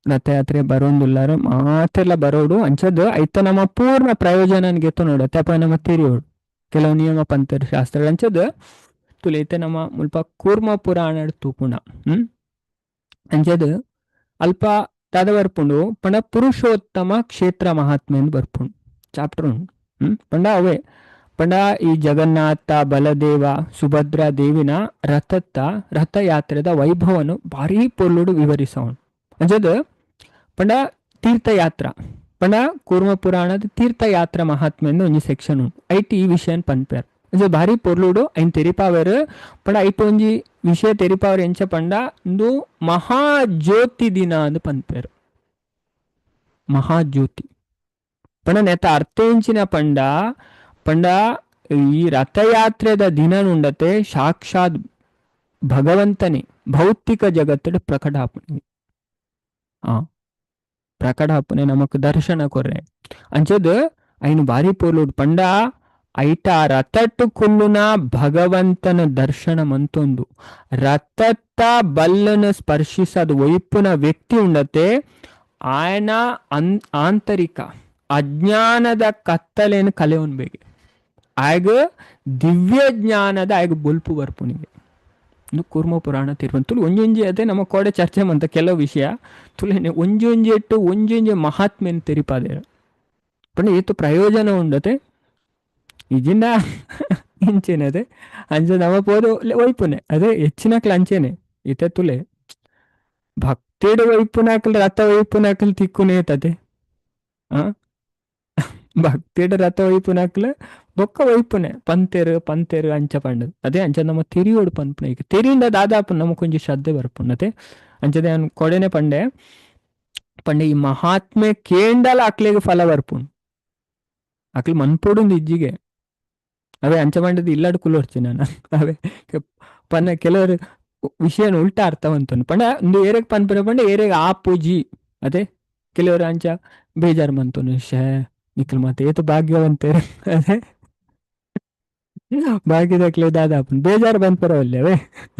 [SPEAKER 1] ರಥಯಾತ್ರೆ ಬರೋಂದುಲ್ಲಾರು ಮಾತೆಲ್ಲ ಬರೋಡು. ಅಂಚದ ಐತ ನಮ್ಮ ಪೂರ್ಣ ಪ್ರಯೋಜನ ಗೆತ್ತು ನೋಡು ಅಪ್ಪ ನಮ್ಮ ತಿರಿಯೋಡು ಕೆಲವು ನಿಯಮ ಪಂತರು ಶಾಸ್ತ್ರ ಅಂಚದ ತುಲೈತೆ ನಮ್ಮ ಮುಲ್ಪ ಕೂರ್ಮ ಪುರಾಣ ತೂಪುಣ ಅಂಚದ ಅಲ್ಪ ದಾದ ಬರ್ಪುಂಡು ಪಂಡ ಪುರುಷೋತ್ತಮ ಕ್ಷೇತ್ರ ಮಹಾತ್ಮೆ ಎಂದು ಬರ್ಪುಂಡು ಚಾಪ್ಟರ್ ಉಂಡು. ಪಂಡ ಅವೇ ಪಂಡ ಈ ಜಗನ್ನಾಥ ಬಲದೇವ ಸುಭದ್ರಾ ದೇವಿನ ರಥತ್ತ ರಥಯಾತ್ರೆದ ವೈಭವನು ಭಾರೀ ಪೊರ್ಲುಡು ವಿವರಿಸವನು. ಅಂಚದ ಪಂಡ ತೀರ್ಥಯಾತ್ರ ಪಂಡ ಕೂರ್ಮ ಪುರಾಣದ ತೀರ್ಥಯಾತ್ರ ಮಹಾತ್ಮೆ ಎಂದು ಒಂಜಿ ಸೆಕ್ಷನ್ ಉಂಟು. ಐಟ್ ಈ ವಿಷಯನ್ ಪನ್ಪೇರ್ ಅಂಚ ಭಾರಿ ಪೊರ್ಲುಡು ಐನ್ ತೆರಿಪಾವೇರು. ಪಂಡ ಐಟ್ ಒಂಜಿ ವಿಷಯ ತೆರಿಪಾವೇರು ಎಂಚ ಪಂಡ ಇಂದು ಮಹಾಜ್ಯೋತಿ ದಿನ ಅಂದ್ ಪನ್ಪೇರು. ಮಹಾಜ್ಯೋತಿ ಪಂಡ ನೆತ್ತ ಅರ್ಥ ಎಂಚಿನ ಪಂಡ ಪಂಡ ಈ ರಥಯಾತ್ರೆದ ದಿನ ಉಂಡತೆ ಸಾಕ್ಷಾತ್ ಭಗವಂತನೇ ಭೌತಿಕ ಜಗತ್ತಡು ಪ್ರಕಟ ಆಪುನೆ. ಪ್ರಕಟ ಆಪುನೆ ನಮಕ್ ದರ್ಶನ ಕೊರ್ರೆ. ಅಂಚದ ಐನು ಬಾರಿ ಪೋಲುಡು ಪಂಡ ಐಟ ರಥಟ್ಟು ಕುಲ್ಲುನ ಭಗವಂತನ ದರ್ಶನ ಮಂತೊಂದು ರಥತ್ತ ಬಲ್ಲನ ಸ್ಪರ್ಶಿಸದ ಒಯ್ಪುನ ವ್ಯಕ್ತಿ ಉಂಡತೆ ಆಯನ ಆಂತರಿಕ ಅಜ್ಞಾನದ ಕತ್ತಲೇನು ಕಲೆವನ್ ಬೇಗೆ ಆಗ ದಿವ್ಯ ಜ್ಞಾನದ ಆಗ ಬೊಲ್ಪು ಬರ್ಪುನಿಗೆ. ಇದು ಕೂರ್ಮ ಪುರಾಣ ತಿರುವಂತುಲು ಒಂಜೊಂಜಿ ಅದೇ ನಮ್ಮ ಕೋಡೆ ಚರ್ಚೆ ಮಂತ ಕೆಲವು ವಿಷಯ ತುಲೇನೆ ಒಂಜೊಂಜಿ ಇಟ್ಟು ಒಂಜೊಂಜಿ ಮಹಾತ್ಮೆನ್ ತೆರಿಪಾದೇರ ಪಂಡ ಏತು ಪ್ರಯೋಜನ ಉಂಡತೆ ಇಜಿಂದ ಇಂಚೇನದೆ ಅಂಚೆ ನಮ್ಮ ಪೋದು ಒಯ್ಪುನೆ ಅದೇ ಹೆಚ್ಚಿನಕ್ಲ ಅಂಚೇನೆ ಇತ್ತೆ ತುಲೆ ಭಕ್ತಿಡು ಒಯ್ಪುನಾಕಲ್ ರಥ ಒಯ್ಪುನಾಕಲ್ ತಿಕ್ಕುನೇ ತದೆ ಆ ಭಕ್ತಿಡು ರಥ ಒಯ್ಪುನಾಕಲ್ ಬೊಕ್ಕ ಒಯ್ಪುನೆ ಪಂತೇರು ಪಂತೇರು ಅಂಚ ಪಂಡದು ಅದೇ ಅಂಚ ನಮ್ಮ ತೆರಿಯೋಡು ಪನ್ಪುನೆ ಈಗ ತೆರಿಯಿಂದ ದಾದಾಪು ನಮಕ್ ಕೊಂಚ ಶ್ರದ್ಧೆ ಬರ್ಪುನತೆ ಅಂಚದೆ ಅವ್ನು ಕೊಡೆನೆ ಪಂಡೆ ಪಂಡೆ ಈ ಮಹಾತ್ಮೆ ಕೇಂಡಲ ಅಕ್ಲೆಗ್ ಫಲ ಬರ್ಪುಂಡು ಅಕ್ಲು ಮನ್ಪೊಡುಂದು ಇಜ್ಜಿಗೆ ಅವೇ ಅಂಚ ಪಂಡದು ಇಲ್ಲಾಡು ಕುಲೋರ್ಚಿ ನಾನು ಅವೇ ಪನ್ನ ಕೆಲವರು ವಿಷಯನ ಉಲ್ಟಾ ಅರ್ಥವಂತನು ಪಂಡ ಒಂದು ಏರೆಗ್ ಪನ್ಪುನೆ ಪಂಡ ಏರೆಗ್ ಆ ಪೂಜಿ ಅದೇ ಕೆಲವರು ಅಂಚ ಬೇಜಾರು ಮಂತನು ಶೇ ನಿಖಲ್ ಮಾತೆ ಏತು ಭಾಗ್ಯವಂತೇರು ಅದೇ ಭಾಗ್ಯದಕ್ಲೆ ದಾದಾಪುನ್ ಬೇಜಾರು ಬಂದ್ಪರವಲ್ಲಿ ಅವೇ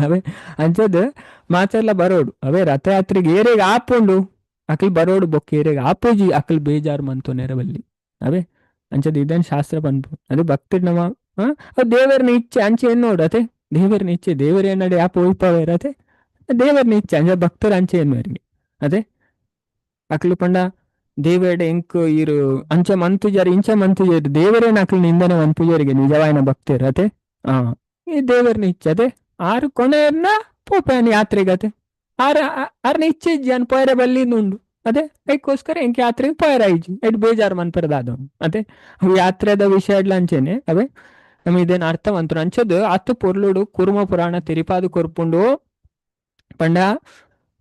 [SPEAKER 1] ಅವೇ ಅಂಚದ್ ಮಾತೆಲ್ಲ ಬರೋಡು ಅವೇ ರಥಯಾತ್ರೆಗೆ ಏರೆಗ್ ಆಪುಂಡು ಅಕ್ಲ್ ಬರೋಡು ಬೊಕ್ಕ ಏರೆಗ್ ಆಪೂಜಿ ಅಕ್ಲ್ ಬೇಜಾರು ಮಂತು ನೆರವಲ್ಲಿ ಅವೇ ಅಂಚದ್ ಇದನ್ ಶಾಸ್ತ್ರ ಪನ್ಪು ಅದೇ ಭಕ್ತಿ ನಮ್ಮ ದೇವರನ್ನ ಇಚ್ಛೆ ಅಂಚೆ ಏನ್ ನೋಡು ಅದೇ ದೇವರನ್ನ ಇಚ್ಛೆ ದೇವರ ಏನಾಡಿ ಯಾಪ ಉಳ್ಪವೇರ ಅದೇ ದೇವರನ್ನ ಇಚ್ಛೆ ಅಂಚೆ ಭಕ್ತರ ಅಂಚೆ ಏನ್ ಮೇರಿಗೆ ಅದೇ ಅಕ್ಲು ಪಂಡ ದೇವೇಡ ಎಂಕ್ ಇರು ಅಂಚ ಮಂತುಜಾರಿ ಇಂಚ ಮಂತುಜಾರಿ ದೇವರೇನ ಅಕ್ಲು ನಿಂದನೆ ಮನ್ಪುಜಾರಿಗೆ ನಿಜವಾಯಿನ ಭಕ್ತರು ಅದೇ ಈ ದೇವರನ್ನ ಇಚ್ಛೆ ಅದೇ ಆರು ಕೊನೆಯನ್ನ ಪೋಪೇನ ಯಾತ್ರೆಗತೆ ಆರ ಆರ್ನ ಇಚ್ಛೆ ಇಜ್ಜಿ ಪೋಯರೆ ಬಲ್ಲಿಂದ ಉಂಡು ಅದೇ ಐಕ್ಕೋಸ್ಕರ ಎಂಕ್ ಯಾತ್ರೆಗೆ ಪೋಯರ ಇಜ್ಜಿ ಐಟ್ ಬೇಜಾರು ಮನ್ಪರದಾದ ಅದೇ ಅವು ಯಾತ್ರೆದ ವಿಷಯ ಅಂಚೆನೆ ಅವೇ ನಮ್ಮ ಇದೇನು ಅರ್ಥವಂತರು ಅಂಚದು ಅತ್ತು ಪೊರ್ಲುಡು ಕುರ್ಮ ಪುರಾಣ ತಿರಿಪಾದು ಕೊರ್ಪುಂಡು ಪಂಡ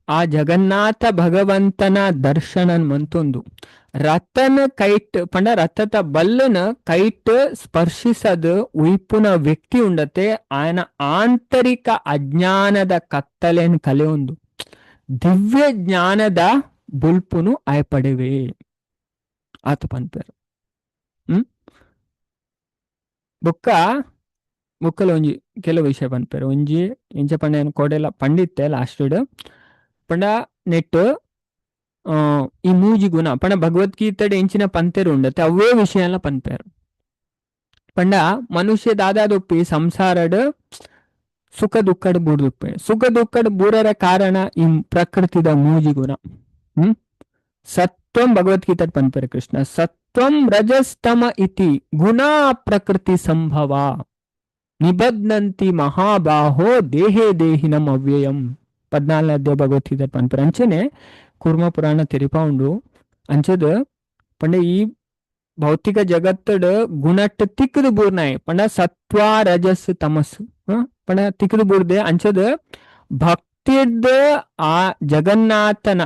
[SPEAKER 1] ಆ ಜಗನ್ನಾಥ ಭಗವಂತನ ದರ್ಶನ ಮಂತೊಂದು ರಥನ ಕೈಟ್ ಪಂಡ ರಥದ ಬಲ್ಲನ ಕೈಟ್ ಸ್ಪರ್ಶಿಸದು ಉಯ್ಪುನ ವ್ಯಕ್ತಿ ಉಂಡತೆ ಆಯನ ಆಂತರಿಕ ಅಜ್ಞಾನದ ಕತ್ತಲೆನ್ ಕಲೆಯೊಂದು ದಿವ್ಯ ಜ್ಞಾನದ ಬುಲ್ಪುನು ಆಯ ಪಡೆವೆ ಆತ ಪನ್ಪೇರು. ಬೊಕ್ಕ ಬೊಕ್ಕಲ ಒಂಜಿ ಕೆಲವು ವಿಷಯ ಪನ್ಪೆರ್. ಒಂಜಿ ಎಂಚ ಪಂಡ ಯಾನ್ ಕೋಡೆಲ ಪಂಡಿತ್ತೆ ಲಾಸ್ಟ್ ಡ್ ಪಂಡ ನೆಟ್ ಈ ಮೂಜಿ ಗುಣ ಪಂಡ ಭಗವದ್ಗೀತೆಡ್ ಎಂಚಿನ ಪಂತೆರ್ ಉಂಡತೆ ಅವ್ವೇ ವಿಷಯಲ ಪನ್ಪೆರ್. ಪಂಡ ಮನುಷ್ಯ ದಾದಾದೊಪ್ಪಿ ಸಂಸಾರಡ್ ಸುಖ ದುಃಖಡ್ ಬೂರ್ದುಪ್ಪೆ. ಸುಖ ದುಃಖಡ್ ಬೂರರ ಕಾರಣ ಈ ಪ್ರಕೃತಿದ ಮೂಜಿ ಗುಣ. ಸತ್ವಂ ಭಗವದ್ಗೀತೆ ಪನ್ಪೆರ್ ಕೃಷ್ಣ. ಸತ್ವಂ ರಜಸ್ತಮ ಇತಿ ಗುಣ ಪ್ರಕೃತಿ ಸಂಭವ ನಿಬಧ್ನಂತಿ ಮಹಾಬಾಹೋ ದೇಹೇ ದೇಹಿನಂ ಅವ್ಯಯಂ. 14ನೇ ಅಧ್ಯಾಯ ಭಗವದ್ಗೀತೆ ಪನ್ಪೆರ್. ಅಂಚನೆ ಕೂರ್ಮ ಪುರಾಣ ತೆರಿಪಾವುಂಡು. ಅಂಚದ ಪಂಡ ಈ ಭೌತಿಕ ಜಗತ್ತಡ್ ಗುಣಟ್ ತಿಕ್ಕದು ಬೂರ್ನಾಯ್ ಪಂಡ ಸತ್ವ ರಜಸ್ ತಮಸ್ ಪಂಡ ತಿಕ್ಕದು ಬೂರ್ದೆ. ಅಂಚದ ಭಕ್ತಿರ್ದ ಆ ಜಗನ್ನಾಥನ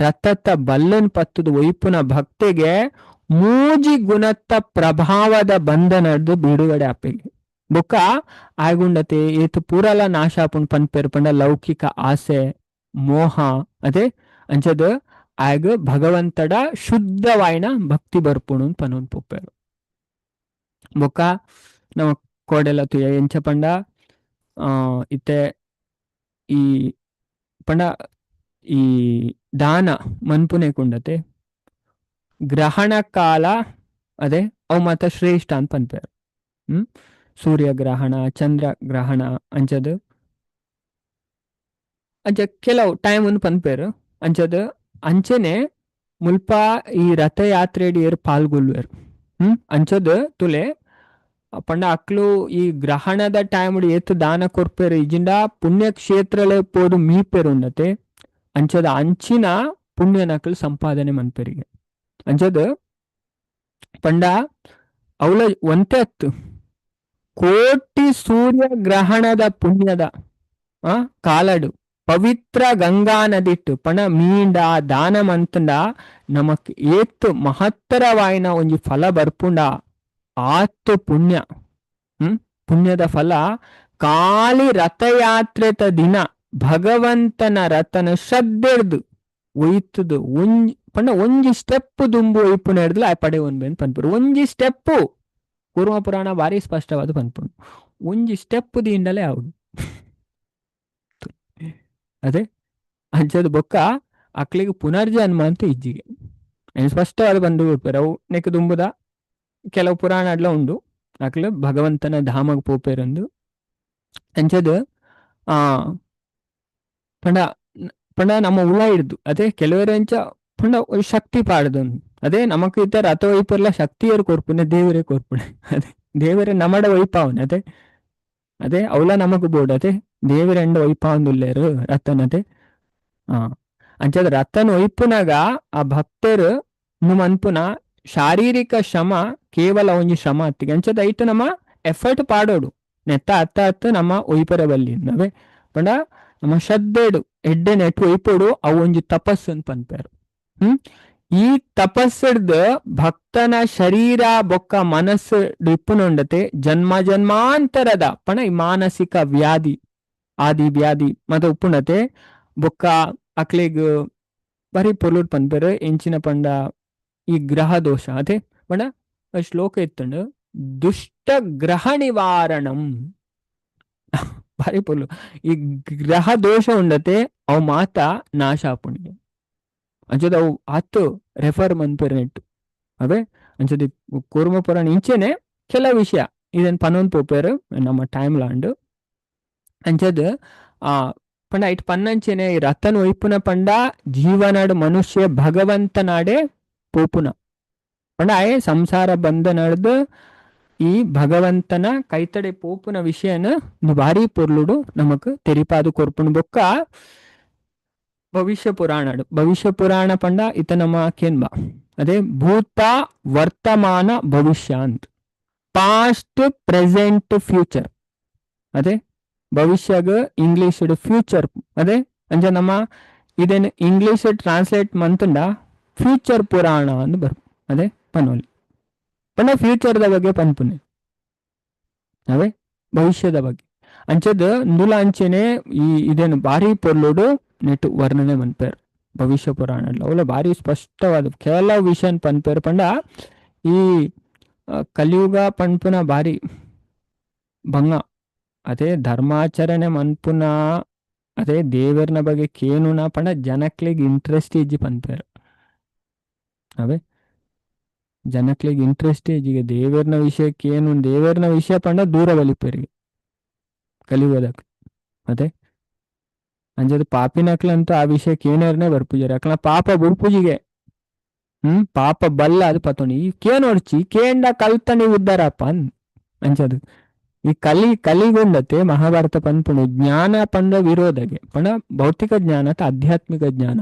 [SPEAKER 1] ರಥತ ಬಲ್ಲನ್ ಪತ್ತದ ಒಯ್ಪುನ ಭಕ್ತಿಗೆ ಮೂಜಿ ಗುಣತ್ತ ಪ್ರಭಾವದ ಬಂಧನದ್ದು ಬಿಡುಗಡೆ ಆಪೆಗೆ. ಬೊಕ್ಕ ಆಯ್ಗುಂಡತೆ ಏತು ಪೂರಲ ನಾಶ ಆಪುಂಡು ಪನ್ಪೆರ್. ಪಂಡ ಲೌಕಿಕ ಆಸೆ ಮೋಹ ಅದೇ ಅಂಚದ ಆಯ್ಗ ಭಗವಂತಡ ಶುದ್ಧವಾಯಿನ ಭಕ್ತಿ ಬರ್ಪುಣು ಪನೊಂದು ಪೋಪೆರ್. ಬೊಕ್ಕ ನಮ ಕೋಡೆಲ ತೂಯ ಎಂಚ ಪಂಡ ಇತ್ತೆ ಈ ಪಂಡ ಈ ದಾನ ಮನ್ಪುನೆ ಕುಂಡತೆ ಗ್ರಹಣ ಕಾಲ ಅದೇ ಅವು ಮಾತ ಶ್ರೇಷ್ಠ ಅಂತ ಪನ್ಪೆರ್. ಸೂರ್ಯ ಗ್ರಹಣ ಚಂದ್ರ ಗ್ರಹಣ ಅಂಚದ ಅಂಚ ಕೆಲವು ಟೈಮ್ ಒಂದು ಪನ್ಪೆರ್. ಅಂಚದ ಅಂಚನೆ ಮುಲ್ಪ ಈ ರಥಯಾತ್ರೆಡ್ ಏರ್ ಪಾಲ್ಗೊಳ್ಳುವೆರ್. ಅಂಚದ ತುಲೆ ಪಂಡ ಅಕ್ಲು ಈ ಗ್ರಹಣದ ಟೈಮ್ ಏತ್ ದಾನ ಕೊರ್ಪೆರ್ ಇಜಿಂಡ ಪುಣ್ಯಕ್ಷೇತ್ರಲೆ ಪೋದು ಮೀಪೆರ್ ಉಂಡತೆ. ಅಂಚದ ಅಂಚಿನ ಪುಣ್ಯನಕ್ಲು ಸಂಪಾದನೆ ಮನ್ಪೆರಿಗೆ. ಅಂಚದ ಪಂಡ ಅವಳ ಒಂತೆ ಅತ್ತು ಕೋಟಿ ಸೂರ್ಯ ಗ್ರಹಣದ ಪುಣ್ಯದ ಕಾಲಡು ಪವಿತ್ರ ಗಂಗಾ ನದಿಟ್ಟು ಪಣ ಮೀಂಡ ದಾನ ಮಂತಂಡ ನಮಕ್ ಏತ್ ಮಹತ್ತರವಾಯಿನ ಒಂಜಿ ಫಲ ಬರ್ಪುಂಡ ಆತು ಪುಣ್ಯ. ಪುಣ್ಯದ ಫಲ ಕಾಲಿ ರಥಯಾತ್ರೆತ ದಿನ ಭಗವಂತನ ರಥನ ಶ್ರದ್ಧೆರ್ದು ಒಯ್ತದು ಒಂಜಿ ಪಂಡ ಒಂಜಿ ಸ್ಟೆಪ್ ದುಂಬು ಒಯ್ಪುನ ಹಿಡ್ದು ಆ ಪಡೆ ಒಂದ್ಬೇನ್ ಪನ್ಪುರು. ಒಂಜಿ ಸ್ಟೆಪ್ಪು ಕೂರ್ಮ ಪುರಾಣ ಭಾರಿ ಸ್ಪಷ್ಟವಾದ ಪನ್ಪುಂಡು. ಒಂಜಿ ಸ್ಟೆಪ್ ದಿಂಡಲೇ ಅವು ಅದೇ ಅಂಚದ ಬೊಕ್ಕ ಅಕ್ಲಿಗೆ ಪುನರ್ಜನ್ಮ ಅಂತ ಇಜ್ಜಿಗೆ ಸ್ಪಷ್ಟವಾದ ಬಂದು ಬಿಡ್ಪಾರೆ. ಅವು ನೆಕ್ ದುಂಬುದ ಕೆಲವು ಪುರಾಣ ಅಡ್ಲ ಉಂಡು ಅಕ್ಲು ಭಗವಂತನ ಧಾಮಗ್ ಪೋಪೆರಂದು. ಅಂಚದ ಆ ಪಂಡ ಪಂಡ ನಮ್ಮ ಉಳ ಹಿಡ್ದು ಅದೇ ಕೆಲವರು ಅಂಚ ಪಂಡ ಶಕ್ತಿ ಪಾಡ್ದು ಅದೇ ನಮಕ್ ಇತ್ತ ರಥ ಒಯ್ಪರ್ಲ ಶಕ್ತಿಯರು ಕೊರ್ಪುನೆ ದೇವರೇ ಕೊರ್ಪುನೆ. ಅದೇ ದೇವರೇ ನಮಡ ಒಯ್ಪಾವನೆ. ಅದೇ ಅದೇ ಅವಲ ನಮಕ್ ಬೋಡು. ಅದೇ ದೇವರೆಂಡ ಒಯ್ಪಾವಂದುಲ್ಲೇರು ರಥನತೆ. ಅಂಚದ ರಥನ ಒಯ್ಪುನಾಗ ಆ ಭಕ್ತರು ಅನ್ಪುನ ಶಾರೀರಿಕ ಶ್ರಮ ಕೇವಲ ಒಂಜಿ ಶ್ರಮ ಅತ್ತಿಗೆ. ಅಂಚದ ಐಟ್ ನಮ್ಮ ಎಫರ್ಟ್ ಪಾಡೋಡು ನೆತ್ತ ಅತ್ತ ಅತ್ತ ನಮ್ಮ ಒಯ್ಪರ ಬಲ್ಲಿ ನವೇ ಪಂಡ ನಮ್ಮ ಶ್ರದ್ಧೆಡು ಎಡ್ಡೆ ನೆಟ್ ಒಯ್ಪೋಡು ಅವು ಒಂಜಿ ತಪಸ್ಸು ಅಂತ ಪನ್ಪೇರು. ಈ ತಪಸ್ಸಿಡ್ದು ಭಕ್ತನ ಶರೀರ ಬೊಕ್ಕ ಮನಸ್ಸು ಇಪ್ಪುನುಂಡತೆ ಜನ್ಮ ಜನ್ಮಾಂತರದ ಪಣ ಈ ಮಾನಸಿಕ ವ್ಯಾಧಿ ಆದಿ ವ್ಯಾಧಿ ಮತ್ತೆ ಉಪ್ಪುಂಡತೆ ಬೊಕ್ಕ ಅಕ್ಲೆಗ್ ಬರಿ ಪೊಲುಟ್ ಪನ್ಪೆರ್. ಎಂಚಿನ ಪಂಡ ಈ ಗ್ರಹ ದೋಷ ಅದೇ ಪಂಡ ಶ್ಲೋಕ ಇತ್ತುಂಡು ದುಷ್ಟ ಗ್ರಹ ನಿವಾರಣಂ ಭಾರಿ ಪೊರ್ಲು. ಈ ಗ್ರಹ ದೋಷ ಉಂಡತೆ ಅವು ಮಾತ ನಾಶ ಆಪುಂಡು. ಅಂಚದ ಅವು ಆತು ರೆಫರ್ ಮನ್ಪೆರ್ ನೆಟ್ಟು ಅವೇ ಅಂಚದ ಕೂರ್ಮ ಪುರಾಣ ಇಂಚೆನೆ ಕೆಲ ವಿಷಯ ಇದನ್ ಪನೊಂದು ಪೋಪೆರ್ ನಮ್ಮ ಟೈಮ್ ಲಾಂಡು. ಅಂಚದ ಆ ಪಂಡ ಐಟ್ ಪನ್ನಂಚೆನೆ ಈ ರಥನ್ ಒಯ್ಪುನ ಪಂಡ ಜೀವನಾಡು ಮನುಷ್ಯ ಭಗವಂತನಾಡೆ ಪೋಪುನ ಪಂಡ ಆಯೆ ಸಂಸಾರ ಬಂಧನಡ್ದು ಈ ಭಗವಂತನ ಕೈತಡೆ ಪೋಪುನ ವಿಷಯನ ಭಾರಿ ಪೊರ್ಲುಡು ನಮಕ್ ತೆರಿಪಾದು ಕೊರ್ಪುನು. ಬೊಕ್ಕ ಭವಿಷ್ಯ ಪುರಾಣ ಭವಿಷ್ಯ ಪುರಾಣ ಪಂಡ ಇತ ನಮ್ಮ ಕೇನ್ಬ ಅದೇ ಭೂತ ವರ್ತಮಾನ ಭವಿಷ್ಯ ಅಂತ past present future. ಅದೇ ಭವಿಷ್ಯಗ ಇಂಗ್ಲಿಷ್ ಫ್ಯೂಚರ್ ಅದೇ ಅಂಚ ನಮ್ಮ ಇದೇನು ಇಂಗ್ಲಿಷ್ ಟ್ರಾನ್ಸ್ಲೇಟ್ ಮಂತುಂಡ ಫ್ಯೂಚರ್ ಪುರಾಣ ಅಂತ ಬರ್ ಅದೇ ಪನೋಲಿ ಪಂಡ ಫ್ಯೂಚರ್ದ ಬಗ್ಗೆ ಪನ್ಪುನೆ ಅವೇ ಭವಿಷ್ಯದ ಬಗ್ಗೆ ಅಂಚದ ನುಲ ಅಂಚೆನೆ ಈ ಇದೇನು ಭಾರಿ ಪೊರ್ಲುಡು ನೆಟ್ಟು ವರ್ಣನೆ ಮನ್ಪೇರ್ ಭವಿಷ್ಯ ಪುರಾಣ ಅವಲ ಭಾರಿ ಸ್ಪಷ್ಟವಾದ ಕೆಲವು ವಿಷಯ ಪನ್ಪೇರ್. ಪಂಡ ಈ ಕಲಿಯುಗ ಪನ್ಪುನ ಭಾರಿ ಬಂಗ ಅದೇ ಧರ್ಮಾಚರಣೆ ಮನ್ಪುನ ಅದೇ ದೇವರ್ನ ಬಗ್ಗೆ ಕೇನುನ ಪಂಡ ಜನಕ್ಲೆಗ್ ಇಂಟ್ರೆಸ್ಟ್ ಇಜ್ಜಿ ಪನ್ಪೇರು. ಅವೇ ಜನಕ್ಲೆಗ್ ಇಂಟ್ರೆಸ್ಟ್ ಇಜ್ಜಿಗೆ ದೇವರ್ನ ವಿಷಯಕ್ಕೆ ಏನು ದೇವರ್ನ ವಿಷಯ ಪಂಡ ದೂರ ಬಲಿಪೇರಿಗೆ ಕಲಿಯುವುದಕ್ಕೆ. ಅದೇ ಅಂಜದ ಪಾಪಿನಕ್ಲಂತೂ ಆ ವಿಷಯಕ್ಕೆ ಏನೇರ್ನೆ ಬರ್ಪುಜಾರೆ ಅಕ್ಲ ಪಾಪ ಬುಡ್ಪುಜಿಗೆ. ಪಾಪ ಬಲ್ಲ ಅದು ಪತೋಣಿ ಈ ಕೇನೋಡ್ಚಿ ಕೇಂಡ ಕಲ್ತನಿ ಉದ್ದಾರಪ್ಪ ಅಂಚದು ಈ ಕಲಿ ಕಲಿಗುಂಡತೆ ಮಹಾಭಾರತ ಪನ್ಪುಣು ಜ್ಞಾನ ಪಂಡ ವಿರೋಧಗೆ ಪಂಡ ಭೌತಿಕ ಜ್ಞಾನ ಅಥವಾ ಆಧ್ಯಾತ್ಮಿಕ ಜ್ಞಾನ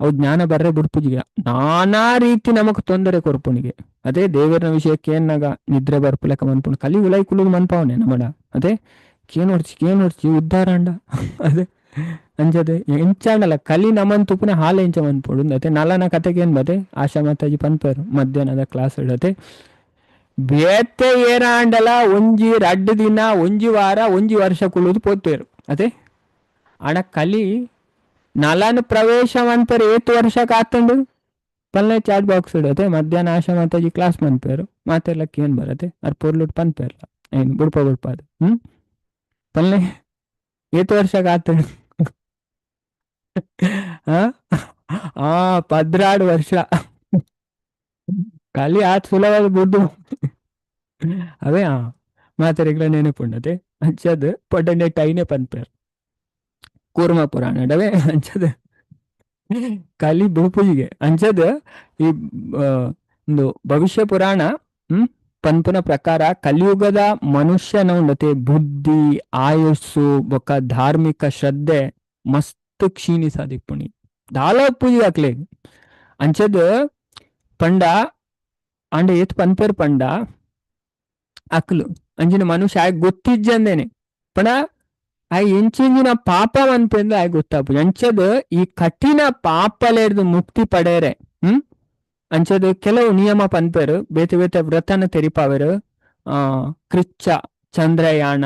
[SPEAKER 1] ಅವು ಜ್ಞಾನ ಬರ್ರೆ ಬಿಡ್ಪುಜಿಗೆ ನಾನಾ ರೀತಿ ನಮಕ್ ತೊಂದರೆ ಕೊರ್ಪುಣಿಗೆ. ಅದೇ ದೇವರನ ವಿಷಯಕ್ಕೆ ಏನಾಗ ನಿದ್ರೆ ಬರ್ಪುಲೆಕ ಮನ್ಪುಣು ಕಲಿ ಉಲೈ ಕುಲುದು ಮನ್ಪಾವನೆ ನಮಡ. ಅದೇ ಕೇನೋಡ್ಚಿ ಕೇನೋಡ್ಚಿ ಉದ್ಧಾರ ಅಂಡ. ಅದೇ ಅಂಚದೆ ಎಂಚಾಂಡಲ ಕಲಿ ನಮನ್ ತುಪ್ಪುನ ಹಾಲು ಎಂಚ ಮನ್ಪೊಡು. ಅದೇ ನಲನ ಕತೆಗೆ ಏನ್ ಬದೆ ಆಶಾ ಮಾತಾಜಿ ಪನ್ಪರು ಮಧ್ಯಾಹ್ನದ ಕ್ಲಾಸ್ ಇಡತೆ ಬೇತೆ ಏರಾಂಡಲ ಒಂಜಿ ರಡ್ಡು ದಿನ ಒಂಜಿ ವಾರ ಒಂಜಿ ವರ್ಷ ಕುಳುದು ಪೋತೇರು. ಅದೇ ಅಣ ಕಲಿ ನಲನ ಪ್ರವೇಶ ಮನ್ಪೇರು ಏತು ವರ್ಷ ಕಾತಂಡು ಪಲ್ಲೆ ಚಾಟ್ ಬಾಕ್ಸ್ ಇಡತ್ತೆ ಮಧ್ಯಾಹ್ನ ಆಶಾ ಮಾತಾಜಿ ಕ್ಲಾಸ್ ಮನ್ಪೇರು ಮಾತೆಲ್ಲಕ್ಕೆ ಏನ್ ಬರತ್ತೆ ಅರ್ ಪೊರ್ಲುಟ್ ಪನ್ಪೇರ್ಲ ಏನು ಬುಡ್ಪ ಬುಡ್ಪ ಅದು. ಪಲ್ಲೆ ಏತು ವರ್ಷ ಕಾತಂಡು ಆ 12 ವರ್ಷ ಕಲಿ ಆತ್ ಸುಲಭದ ಬುಡ್ಡು. ಅವೇ ಆ ಮಾತೆರೆಗ್ಲ ನೆನಪುಂಡತೆ ಅಂಚದ್ ಪೊಡ್ಡನೆ ಟೈನೆ ಪನ್ಪೇರ್ ಕೂರ್ಮ ಪುರಾಣ ಡವೆ ಅಂಚದ್ ಕಲಿ ಬುಡ್ಪುಜಿಗೆ ಅಂಚದ್ ಈ ಒಂದು ಭವಿಷ್ಯ ಪುರಾಣ ಪನ್ಪುನ ಪ್ರಕಾರ ಕಲಿಯುಗದ ಮನುಷ್ಯನ ಉಂಡತೆ ಬುದ್ಧಿ ಆಯುಸ್ಸು ಬೊಕ್ಕ ಧಾರ್ಮಿಕ ಶ್ರದ್ಧೆ ಮಸ್ತ್ ಕ್ಷೀಣಿಸಾದಿಪ್ಪುಣಿ ದಾಲ ಪೂಜೆ ಹಾಕ್ಲೆ ಅಂಚದ್ ಪಂಡ ಅಂಡ ಏತ್ ಪನ್ಪೇರ್ ಪಂಡ ಅಕ್ಲು ಅಂಚಿನ ಮನುಷ್ಯ ಆಯ್ ಗೊತ್ತಿಜ್ಜಂದೇನೆ ಪಂಡ ಆ ಎಂಚಿಂಜಿನ ಪಾಪ ಅನ್ಪೆಂದು ಆಯ್ ಗೊತ್ತಾಪು ಅಂಚದ್ ಈ ಕಠಿಣ ಪಾಪಲೇರ್ದು ಮುಕ್ತಿ ಪಡೆಯರೆ. ಅಂಚದ್ ಕೆಲವು ನಿಯಮ ಪನ್ಪೇರು ಬೇತೆ ಬೇತೆ ವ್ರತನ ತೆರಿಪಾವೆರು ಆ ಕೃಚ್ಛ ಚಂದ್ರಯಾನ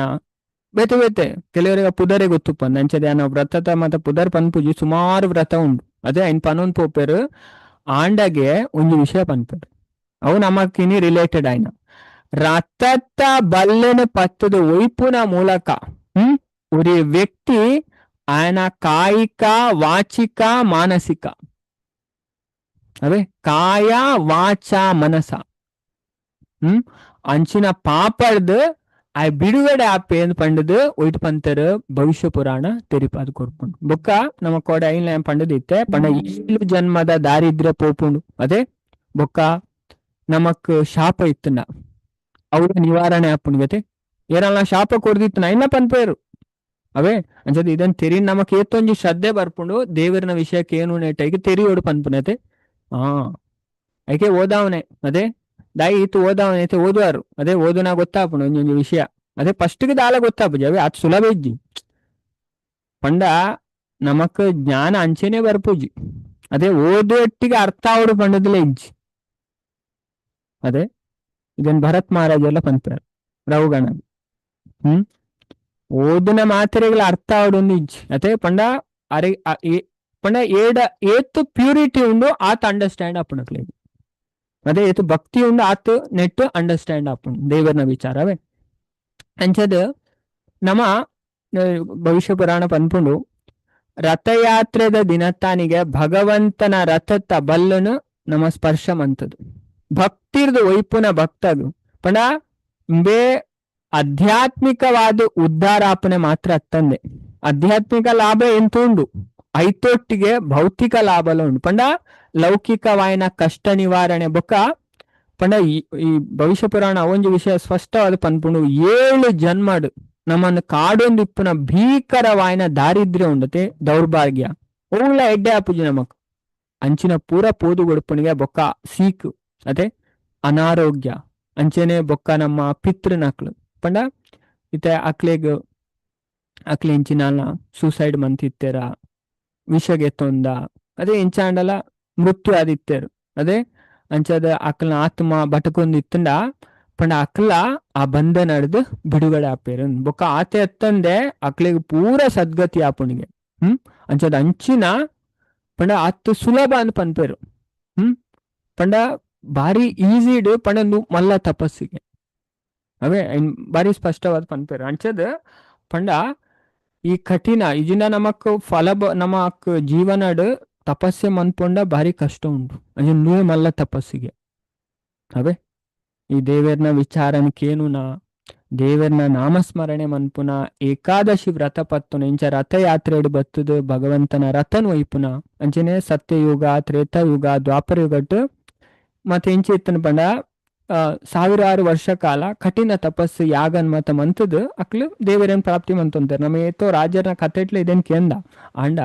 [SPEAKER 1] ಬೇತೆ ಬೇತೆ ಕೆಲವರಿಗೆ ಪುದರೆ ಗೊತ್ತುಪ್ಪಂದು ಅಂಚದೆ ಆನ ವ್ರತದ ಮತ್ತ ಪುದರ್ ಪನ್ಪುಜಿ ಸುಮಾರು ವ್ರತ ಉಂಡು. ಅದೇ ಐನ್ ಪನೊಂದು ಪೋಪೇರು ಆಂಡಗೆ ಒಂಜಿ ವಿಷಯ ಪನ್ಪೇರು ಅವು ನಮಕ್ಕಿನಿ ರಿಲೇಟೆಡ್ ಆಯ್ನ ರಥತ್ತ ಬಲ್ಲೆನ ಪತ್ತದ ಒಯ್ಪುನ ಮೂಲಕ ಉರಿ ವ್ಯಕ್ತಿ ಆಯನ ಕಾಯಿಕ ವಾಚಿಕ ಮಾನಸಿಕ ಅವೇ ಕಾಯ ವಾಚ ಮನಸ ಅಂಚಿನ ಪಾಪರ್ದು ಆ ಬಿಡುಗಡೆ ಆಪೆ ಎಂದು ಪಂಡದು ಒಯ್ಟ್ ಪಂತರು ಭವಿಷ್ಯ ಪುರಾಣ ತೆರಿಪಾದ ಕೊರ್ಪುಂಡು. ಬೊಕ್ಕ ನಮ್ಮ ಕೋಡೆ ಐನ್ ಪಂಡದು ಇತ್ತೆ ಪಂಡ ಏಳು ಜನ್ಮದ ದಾರಿದ್ರ್ಯ ಪೋಪುಂಡು. ಅದೇ ಬೊಕ್ಕ ನಮಕ್ ಶಾಪ ಇತ್ತನ ಅವ್ರ ನಿವಾರಣೆ ಆಪುಂಡು ಗತೆ ಏರಲ್ಲ ಶಾಪ ಕೊರ್ದಿತ್ತು ಇನ್ನ ಪನ್ಪೇರು ಅವೇ ಅಂಚದ ಇದನ್ ತೆರಿ ನಮಕ್ ಏತೊಂಜಿ ಶ್ರದ್ಧೆ ಬರ್ಪುಂಡು ದೇವರನ ವಿಷಯಕ್ಕೆ ಏನು ನೆಟ್ಟಾಗಿ ತೆರಿಯೋಡು ಪನ್ಪುನತೆ. ಐಕೆ ಓದಾವನೆ ಅದೇ ದಾಯಿ ಇತ್ತು ಓದಾವನೆ ಐತೆ ಓದುವಾರು ಅದೇ ಓದುನ ಗೊತ್ತಾಪುಂಡು ಒಂಜೊಂಜಿ ವಿಷಯ. ಅದೇ ಫಸ್ಟ್ಗೆ ದಾಲ ಗೊತ್ತಾಪುಜಿ ಅವೇ ಅದು ಸುಲಭ ಇಜ್ಜಿ ಪಂಡ ನಮಕ್ ಜ್ಞಾನ ಅಂಚೆನೆ ಬರ್ಪುಜಿ. ಅದೇ ಓದುವಟ್ಟಿಗೆ ಅರ್ಥ ಆವಡು ಪಂಡದಿಲ್ಲ ಇಜ್ಜಿ. ಅದೇ ಇದನ್ ಭರತ್ ಮಹಾರಾಜ್ ಎಲ್ಲ ಪನ್ಪೇರು ರಘುಗಣ ಓದಿನ ಮಾತ್ರೆಗಳ ಅರ್ಥ ಆವಡೊಂದು ಇಜ್ಜಿ. ಅದೇ ಪಂಡ ಅರೆ ಪಂಡ ಏಡ ಏತು ಪ್ಯೂರಿಟಿ ಉಂಡು ಆತ ಅಂಡರ್ಸ್ಟ್ಯಾಂಡ್ ಆಪುಣಕ್ಲೆ. ಅದೇ ಏತು ಭಕ್ತಿ ಉಂಡು ಆತ ನೆಟ್ ಅಂಡರ್ಸ್ಟ್ಯಾಂಡ್ ಆಪುಂಡು ದೇವರನ ವಿಚಾರವೇ ಅಂಚದ ನಮ್ಮ ಭವಿಷ್ಯ ಪುರಾಣ ಪನ್ಪುಂಡು ರಥಯಾತ್ರೆದ ದಿನತ್ತಾನಿಗೆ ಭಗವಂತನ ರಥತ್ತ ಬಲ್ಲನು ನಮ್ಮ ಸ್ಪರ್ಶ ಮಂತದು ಭಕ್ತಿರ್ದು ಒಯ್ಪುನ ಭಕ್ತಗು ಪಂಡ ಬೇ ಆಧ್ಯಾತ್ಮಿಕವಾದ ಉದ್ಧಾರಾಪನೆ ಮಾತ್ರ ಅತ್ತಂದೆ ಆಧ್ಯಾತ್ಮಿಕ ಲಾಭ ಎಂತ ಉಂಡು ಐತೊಟ್ಟಿಗೆ ಭೌತಿಕ ಲಾಭಲ ಉಂಡು ಪಂಡ ಲೌಕಿಕವಾಯಿನ ಕಷ್ಟ ನಿವಾರಣೆ ಬೊಕ್ಕ ಪಂಡ ಈ ಭವಿಷ್ಯ ಪುರಾಣ ಒಂಜಿ ವಿಷಯ ಸ್ಪಷ್ಟವಾದ ಪನ್ಪುಂಡು 7 ಜನ್ಮಡು ನಮ್ಮನ್ನು ಕಾಡೊಂದು ಇಪ್ಪುನ ಭೀಕರವಾಯಿನ ದಾರಿದ್ರ್ಯ ಉಂಡತೆ ದೌರ್ಭಾಗ್ಯ ಓಲ ಎಡ್ಡೆ ಆಪುಜಿ ನಮಕ್ ಅಂಚಿನ ಪೂರ ಪೋದು ಗೊಡುಪುಣಿಗೆ ಬೊಕ್ಕ ಸೀಕು ಅದೇ ಅನಾರೋಗ್ಯ ಅಂಚೆನೆ ಬೊಕ್ಕ ನಮ್ಮ ಪಿತೃನಕ್ಲು ಪಂಡ ಇತ್ತೆ ಅಕ್ಲೆಗ್ ಅಕ್ಲೆ ಇಂಚಿನ ಸೂಸೈಡ್ ಮಂತಿತ್ತೆರ ವಿಷಗೆ ತೊಂದ ಅದೇ ಇಂಚಾಂಡಲ ಮೃತ್ಯು ಆದಿತ್ತೇರು ಅದೇ ಅಂಚದ ಅಕ್ಲನ ಆತ್ಮ ಬಟಕೊಂದು ಇತ್ತಂಡ ಪಂಡ ಅಕ್ಲ ಆ ಬಂಧನ ಹಿಡ್ದು ಬಿಡುಗಡೆ ಆಪೇರು ಬೊಕ್ಕ ಆತೆ ಅತ್ತಂದೆ ಅಕ್ಲಿಗೆ ಪೂರ ಸದ್ಗತಿ ಆಪುಣಿಗೆ. ಅಂಚದ ಅಂಚಿನ ಪಂಡ ಅತ್ತು ಸುಲಭ ಅಂತ ಪನ್ಪೇರು. ಪಂಡ ಭಾರಿ ಈಸಿಡ್ ಪಂಡ ಮಲ್ಲ ತಪಸ್ಸಿಗೆ. ಅವೇ ಬಾರಿ ಸ್ಪಷ್ಟವಾದ ಪನ್ಪೇರು ಅಂಚದ ಪಂಡ ಈ ಕಠಿಣ ಇಜಿನ ನಮಕ್ ಫಲ ನಮಕ್ ಜೀವನಡ್ ತಪಸ್ಸೆ ಮನ್ಪೊಂಡ ಭಾರಿ ಕಷ್ಟ ಉಂಡು. ಅಂಚ ನೂವೆ ಮಲ್ಲ ತಪಸ್ಸಿಗೆ. ಅವೇ ಈ ದೇವೆರ್ನ ವಿಚಾರನ ಕೇನುನ, ದೇವೆರ್ನ ನಾಮಸ್ಮರಣೆ ಮನ್ಪುನ, ಏಕಾದಶಿ ವ್ರತ ಪತ್ತುನ, ಇಂಚ ರಥಯಾತ್ರೆಡ್ ಬತ್ತುದು ಭಗವಂತನ ರಥನ್ ಒಯ್ಪುನ, ಅಂಚನೆ ಸತ್ಯಯುಗ, ತ್ರೇತಾಯುಗ, ದ್ವಾಪರ ಯುಗಟ್ ಮತ್ತೆ ಇಂಚ ಇತ್ತನ ಪಂಡ ಸಾವಿರಾರು ವರ್ಷ ಕಾಲ ಕಠಿಣ ತಪಸ್ಸು ಯಾಗನ್ ಮತ ಮಂತದು ಅಕ್ಲು ದೇವರನ್ ಪ್ರಾಪ್ತಿ ಮಂತೊಂತಾರೆ. ನಮ್ಮ ಏತೋ ರಾಜರ ಕಥೆಟ್ಲ ಇದೇನ್ ಕೇಂದ ಆಂಡ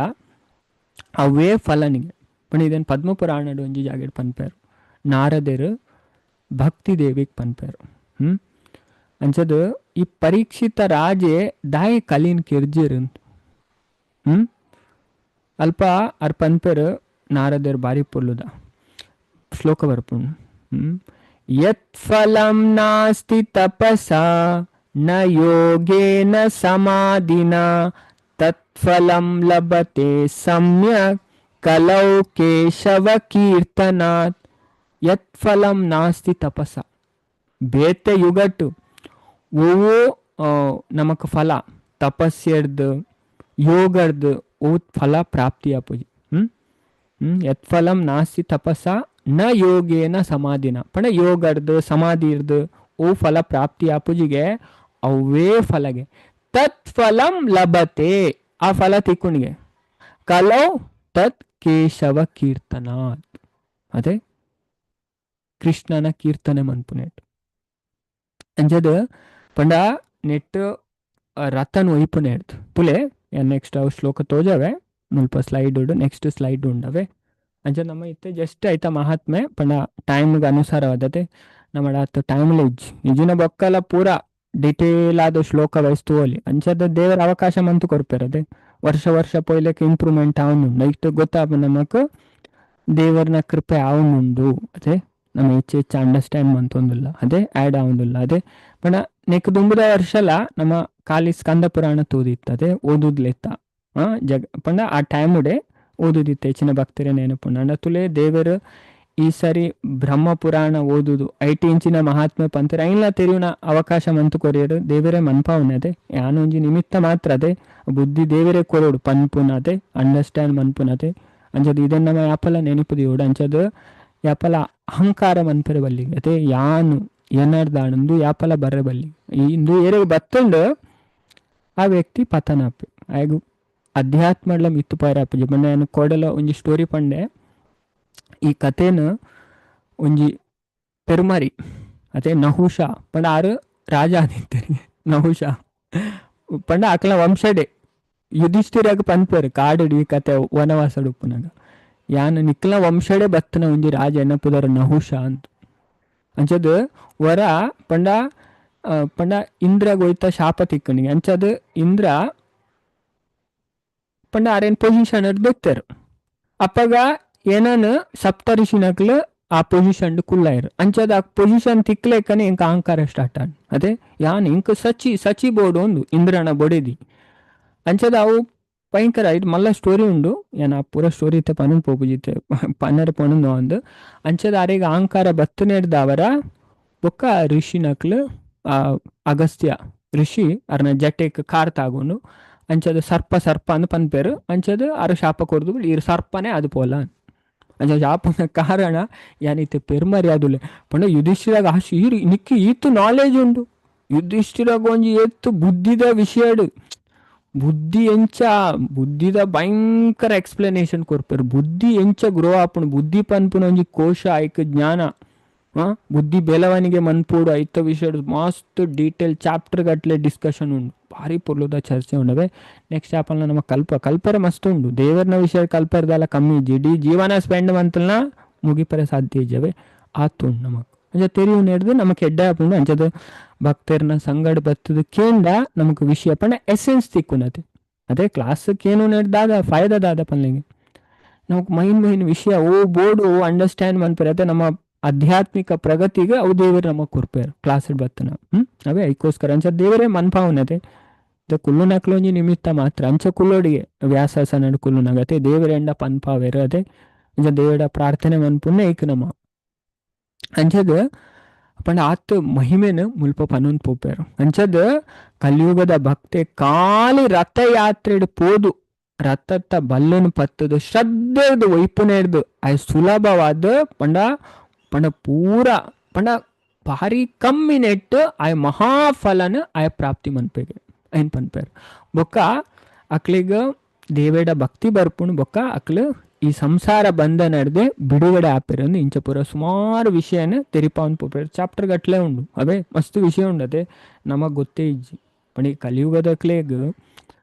[SPEAKER 1] ಅವೇ ಫಲನಿಗೆ ಪಂಡ ಇದೇನ್ ಪದ್ಮ ಪುರಾಣಡ್ ಒಂಜಿ ಜಾಗೆಡ್ ಪನ್ಪೇರು ನಾರದೆರು ಭಕ್ತಿ ದೇವಿಗ್ ಪನ್ಪೇರು. ಅಂಚದು ಈ ಪರೀಕ್ಷಿತ ರಾಜೆ ದಾಯಿ ಕಲಿನ್ ಕಿರ್ಜಿರ್. ಅಲ್ಪ ಅರ್ ಪನ್ಪೇರು ನಾರದೆರ್ ಬಾರಿ ಪೊಲ್ಲುದ ಶ್ಲೋಕ ಬರ್ಪುಂಡು. ಯತ್ ಫಲಂ ನಾಸ್ತಿ ತಪಸಾ ನ ಯೋಗೇನ ಸಮಾಧಿನಾ ತತ್ ಫಲಂ ಲಭತೆ ಸಮ್ಯಕ್ ಕಲೌ ಕೇಶವ ಕೀರ್ತನಾತ್. ಯತ್ ಫಲಂ ನಾಸ್ತಿ ತಪಸ ಬೇತೆ ಯುಗಟ್ಟು ಓವೋ ನಮಕ್ ಫಲ ತಪಸ್ಸೆರ್ದು ಯೋಗರ್ದು ಓ ಫಲ ಪ್ರಾಪ್ತಿ ಆಪುಜಿ. ಯತ್ ಫಲಂ ನಾಸ್ತಿ ತಪಸ ನ ಯೋಗೇನ ಸಮಾಧಿನ ಪಂಡ ಯೋಗರ್ದು ಸಮಾಧಿರ್ದು ಓ ಫಲ ಪ್ರಾಪ್ತಿ ಆಪುಜಿಗೆ ಅವೇ ಫಲಗೆ ತತ್ ಫಲಂ ಲಭತೆ ಆ ಫಲ ತಿಕ್ಕುಣಿಗೆ ಕಲೌ ತತ್ ಕೇಶವ ಕೀರ್ತನಾತ್. ಅದೇ ಕೃಷ್ಣನ ಕೀರ್ತನೆ ಮನ್ಪುನೆಟ್ ಅಂಚದ ಪಂಡ ನೆಟ್ ರಥನ್ ಒಯ್ಪುನೆಡ್ದು ಪುಲೆ ನೆಕ್ಸ್ಟ್ ಅವು ಶ್ಲೋಕ ತೋಜವೆ ಮುಲ್ಪ ಸ್ಲೈಡ್ ಉಂಡು ನೆಕ್ಸ್ಟ್ ಸ್ಲೈಡ್ ಉಂಡವೆ. ಅಂಚ ನಮ್ಮ ಇತ್ತೆ ಜಸ್ಟ್ ಐತ ಮಹಾತ್ಮೆ ಪಂಡ ಟೈಮ್ಗೆ ಅನುಸಾರವಾದತೆ ನಮ್ಮ ಆತ ಟೈಮ್ ಇಜ್ಜಿ ಇಜಿನ ಬೊಕ್ಕಲ ಪೂರ ಡಿಟೇಲ್ ಆದ ಶ್ಲೋಕ ವಹಿಸ್ತು ಹೋಲಿ ಅಂಚದ ದೇವರ ಅವಕಾಶ ಮಂತು ಕೊರ್ಪೇರದೆ ವರ್ಷ ವರ್ಷ ಪೊಯ್ಲೆಕ್ ಇಂಪ್ರೂವ್ಮೆಂಟ್ ಅವನುಂಡು ಇಷ್ಟು ಗೊತ್ತಾಪ ನಮಕ್ ದೇವರನ ಕೃಪೆ ಅವನುಂಡು. ಅದೇ ನಮ್ಮ ಹೆಚ್ಚು ಹೆಚ್ಚು ಅಂಡರ್ಸ್ಟ್ಯಾಂಡ್ ಮಂತೊಂದಿಲ್ಲ ಅದೇ ಆ್ಯಡ್ ಆವೊಂದಿಲ್ಲ. ಅದೇ ಪಂಡ ನೆಕ್ ದುಂಬುದ ವರ್ಷಲ ನಮ್ಮ ಖಾಲಿ ಸ್ಕಂದ ಪುರಾಣ ತೂದಿತ್ತು ಅದೇ ಓದುದ್ಲೆತ್ತ ಜಗ ಪಂಡ ಆ ಟೈಮುಡೆ ಓದುದಿತ್ತು ಹೆಚ್ಚಿನ ಭಕ್ತರ ನೆನಪುಂಡು. ಅಂಡ ತುಲೆ ದೇವರು ಈ ಸರಿ ಬ್ರಹ್ಮ ಪುರಾಣ ಓದುದು IT ಇಂಚಿನ ಮಹಾತ್ಮೆ ಪಂತರ ಐನ್ಲ ತೆರಿಯುನ ಅವಕಾಶ ಮಂತು ಕೊರಿಯರು ದೇವರೇ ಮನ್ಪಾವನೆ ಅದೇ ಯಾನೊಂಜಿ ನಿಮಿತ್ತ ಮಾತ್ರ ಅದೇ ಬುದ್ಧಿ ದೇವರೇ ಕೊರೋಡು ಪನ್ಪುನದೆ ಅಂಡರ್ಸ್ಟ್ಯಾಂಡ್ ಮನ್ಪುನದೆ. ಅಂಚದ ಇದನ್ನ ನಮ್ಮ ಯಾಪಲ ನೆನಪುದಿಯೋಡು ಅಂಚದ ಯಾಪಲ ಅಹಂಕಾರ ಮನ್ಪೆರೆ ಬಲ್ಲಿ ಅದೇ ಯಾನು ಏನಾರ್ದಾಣಂದು ಯಾಪಲ ಬರ್ರೆ ಬಲ್ಲಿ ಇಂದು ಏರೆಗ್ ಬತ್ತುಂಡು ಆ ವ್ಯಕ್ತಿ ಪತನ ಆಪೆ ಆಯ್ಗು ಅಧ್ಯಾತ್ಮಡ್ಲ ಮಿತ್ತು ಪಾರ ಆಪುಜಿ. ಮೊನ್ನೆ ಯಾನ್ ಕೋಡಲ ಒಂಜಿ ಸ್ಟೋರಿ ಪಂಡೆ ಈ ಕಥೆನ ಒಂಜಿ ಪೆರುಮರಿ ಅದೇ ನಹುಷ ಪಂಡ ಆರು ರಾಜ ಆದಿತ್ತರಿ ನಹುಷ ಪಂಡ ಅಕ್ಲ ವಂಶಡೆ ಯುಧಿಷ್ಠಿರಾಗ ಪನ್ಪೇರು ಕಾಡುಡು ಈ ಕತೆ ವನವಾಸಡು ಉಪ್ಪುನಗ ಯಾನ್ ನಿಕ್ಲ ವಂಶಡೆ ಬತ್ತನ ಒಂಜಿ ರಾಜ ಎನ್ನಪುದರ್ ನಹುಷ ಅಂತ. ಅಂಚದ ವರ ಪಂಡ ಪಂಡ ಇಂದ್ರ ಗೊಯ್ತ ಶಾಪ ತಿಕ್ಕಣಿಗೆ ಅಂಚದ ಇಂದ್ರ ಪಂಡ ಆರೇನ್ ಪೊಸಿಷನ್ ಬೆಕ್ತರು ಅಪ್ಪಗ ಏನನ್ ಸಪ್ತಋಷಿನಕ್ಲು ಆ ಪೊಸಿಷನ್ ಕುಲ್ಲಾಯರು ಅಂಚದ ಆ ಪೊಸಿಷನ್ ತಿಕ್ಲೇಕನೆ ಇಂಕ ಅಹಂಕಾರ ಸ್ಟಾರ್ಟ್ ಆನ್ ಅದೇ ಯಾನ್ ಇಂಕ ಸಚಿ ಸಚಿ ಬೋರ್ಡ್ ಒಂದು ಇಂದ್ರನ ಬೊಡೆದಿ ಅಂಚದ ಅವು ಭಯಂಕರ ಇದು ಮಲ್ಲ ಸ್ಟೋರಿ ಉಂಡು ಏನ ಆ ಪೂರ ಸ್ಟೋರಿ ಇತ್ತೆ ಪನನ್ ಪೋಪುಜಿತ್ತೆ ಪನ್ನರ ಪೊಣಂದು ಒಂದು ಅಂಚದ ಆರೆಗ್ ಅಹಂಕಾರ ಬತ್ತುನೆಡ್ದಾವರ ಬೊಕ್ಕ ಋಷಿನಕ್ಲು ಆ ಅಗಸ್ತ್ಯ ಋಷಿ ಅರ್ನ ಜಟೆಕ್ ಕಾರ್ ತಾಗೊಂಡು ಅಂಚದ ಸರ್ಪ ಸರ್ಪ ಅಂದ್ ಪನ್ಪೇರು ಅಂಚದ ಆರು ಶಾಪ ಕೊರ್ದು ಈರ್ ಸರ್ಪನೇ ಅದು ಪೋಲ ಅಂಚ ಶಾಪನ ಕಾರಣ ಯಾನಿತ್ತೆ ಪೆರ್ಮರ್ಯಾದುಲೆ ಪಂಡ ಯುಧಿಷ್ಠಿರಾಗ ಆಶು ಈರ್ ನಿಕ್ಕು ಈತು ನಾಲೆಜ್ ಉಂಡು ಯುಧಿಷ್ಠಿರಾಗ ಒಂಜಿ ಏತು ಬುದ್ಧಿದ ವಿಷಯಡು ಬುದ್ಧಿ ಎಂಚ ಬುದ್ಧಿದ ಭಯಂಕರ ಎಕ್ಸ್ಪ್ಲನೇಷನ್ ಕೊರ್ಪೇರು ಬುದ್ಧಿ ಎಂಚ ಗ್ರೋ ಆಪುಂಡು ಬುದ್ಧಿ ಪನ್ಪುನ ಒಂಜಿ ಕೋಶ ಐಕ್ ಜ್ಞಾನ ಬುದ್ಧಿ ಬೆಳವಣಿಗೆ ಮನ್ಪೋಡು ಐತ ವಿಷಯ ಮಸ್ತ್ ಡೀಟೇಲ್ ಚಾಪ್ಟರ್ ಗಟ್ಲೆ ಡಿಸ್ಕಷನ್ ಉಂಡು ಭಾರಿ ಪೊರ್ಲುದ ಚರ್ಚೆ ಉಂಡವೆ. ನೆಕ್ಸ್ಟ್ ಆಪಲ್ನ ನಮ್ಮ ಕಲ್ಪ ಕಲ್ಪರೆ ಮಸ್ತ್ ಉಂಡು ದೇವರನ ವಿಷಯ ಕಲ್ಪರ್ದಲ್ಲ ಕಮ್ಮಿ ಇಜ್ಜಿ ಇಡೀ ಜೀವನ ಸ್ಪೆಂಡ್ ಮಂತಲ್ನ ಮುಗಿಪರೆ ಸಾಧ್ಯ ಇಜ್ಜವೆ ಆತು ಉಂಡು ನಮಕ್ ಅಂಚ ತೆರಿವು ನೆಡ್ದು ನಮಕ್ ಎಡ್ಡೆ ಆಪುಂಡು. ಅಂಚದ ಭಕ್ತರ್ನ ಸಂಗಡ ಬತ್ತದ ಕೇಂಡ ನಮಕ್ ವಿಷಯ ಪಂಡ ಎಸೆನ್ಸ್ ತಿಕ್ಕುನತೆ ಅದೇ ಕ್ಲಾಸ್ ಕೇನು ನೆಡ್ದಾದ ಫಾಯ್ದಾ ದಾದ ಪನ್ಲಿಂಗೆ ನಮಕ್ ಮೈನ್ ಮೈನ್ ವಿಷಯ ಓ ಬೋರ್ಡ್ ಓ ಅಂಡರ್ಸ್ಟ್ಯಾಂಡ್ ಮನ್ಪರೆ ಅದೇ ನಮ್ಮ ಆಧ್ಯಾತ್ಮಿಕ ಪ್ರಗತಿಗೆ ಅವು ದೇವರು ನಮಗ್ ಕೊರ್ಪೇರು ಕ್ಲಾಸ್ ಬತ್ತನ. ಅವೇ ಐಕೋಸ್ಕರ ಅಂಚ ದೇವರೇ ಮನ್ಪಾವನತೆ ಕುಲ್ಲುನಕ್ಲೊಂಜಿ ನಿಮಿತ್ತ ಮಾತ್ರ ಅಂಚ ಕುಲ್ಲೋಡಿಗೆ ವ್ಯಾಸಾಸನ ಕುಲ್ಲುನಗತೆ ದೇವರೆಂಡ ಪನ್ಪಾವೇರು ಅದೇ ಅಂಚ ದೇವರ ಪ್ರಾರ್ಥನೆ ಮನ್ಪುನ್ನ ಏಕ್ ನಮ್ಮ ಅಂಚದ ಪಂಡ ಆತ್ ಮಹಿಮೆನು ಮುಲ್ಪ ಪನೊಂದು ಪೋಪೇರು. ಅಂಚದ ಕಲಿಯುಗದ ಭಕ್ತೆ ಖಾಲಿ ರಥಯಾತ್ರೆಡ್ ಪೋದು ರಥತ್ತ ಬಲ್ಲನು ಪತ್ತದು ಶ್ರದ್ಧೆರ್ದು ಒಯ್ಪುನೆರ್ದು ಆಯ್ ಸುಲಭವಾದ ಪಂಡ ಪಂಡ ಪೂರ ಪಂಡ ಭಾರಿ ಕಮ್ಮಿ ನೆಟ್ಟು ಆಯ್ ಮಹಾಫಲನ ಆಯ್ ಪ್ರಾಪ್ತಿ ಮನ್ಪೆಗೆ ಐನ್ ಪನ್ಪೇರು. ಬೊಕ್ಕ ಅಕ್ಲಿಗ ದೇವೇಡ ಭಕ್ತಿ ಬರ್ಪುಣು ಬೊಕ್ಕ ಅಕ್ಲು ಈ ಸಂಸಾರ ಬಂಧನಡ್ದೆ ಬಿಡುಗಡೆ ಆಪೇರು. ಇಂಚ ಪೂರ ಸುಮಾರು ವಿಷಯನ ತೆರಿಪಾವನ್ ಪೋಪೇರು. ಚಾಪ್ಟರ್ ಗಟ್ಲೆ ಉಂಡು, ಅವೇ ಮಸ್ತ್ ವಿಷಯ ಉಂಡು, ಅದೇ ನಮಗ್ ಗೊತ್ತೇ ಇಜ್ಜಿ. ಪಂಡ ಈ ಕಲಿಯುಗದಕ್ಲೆಗ್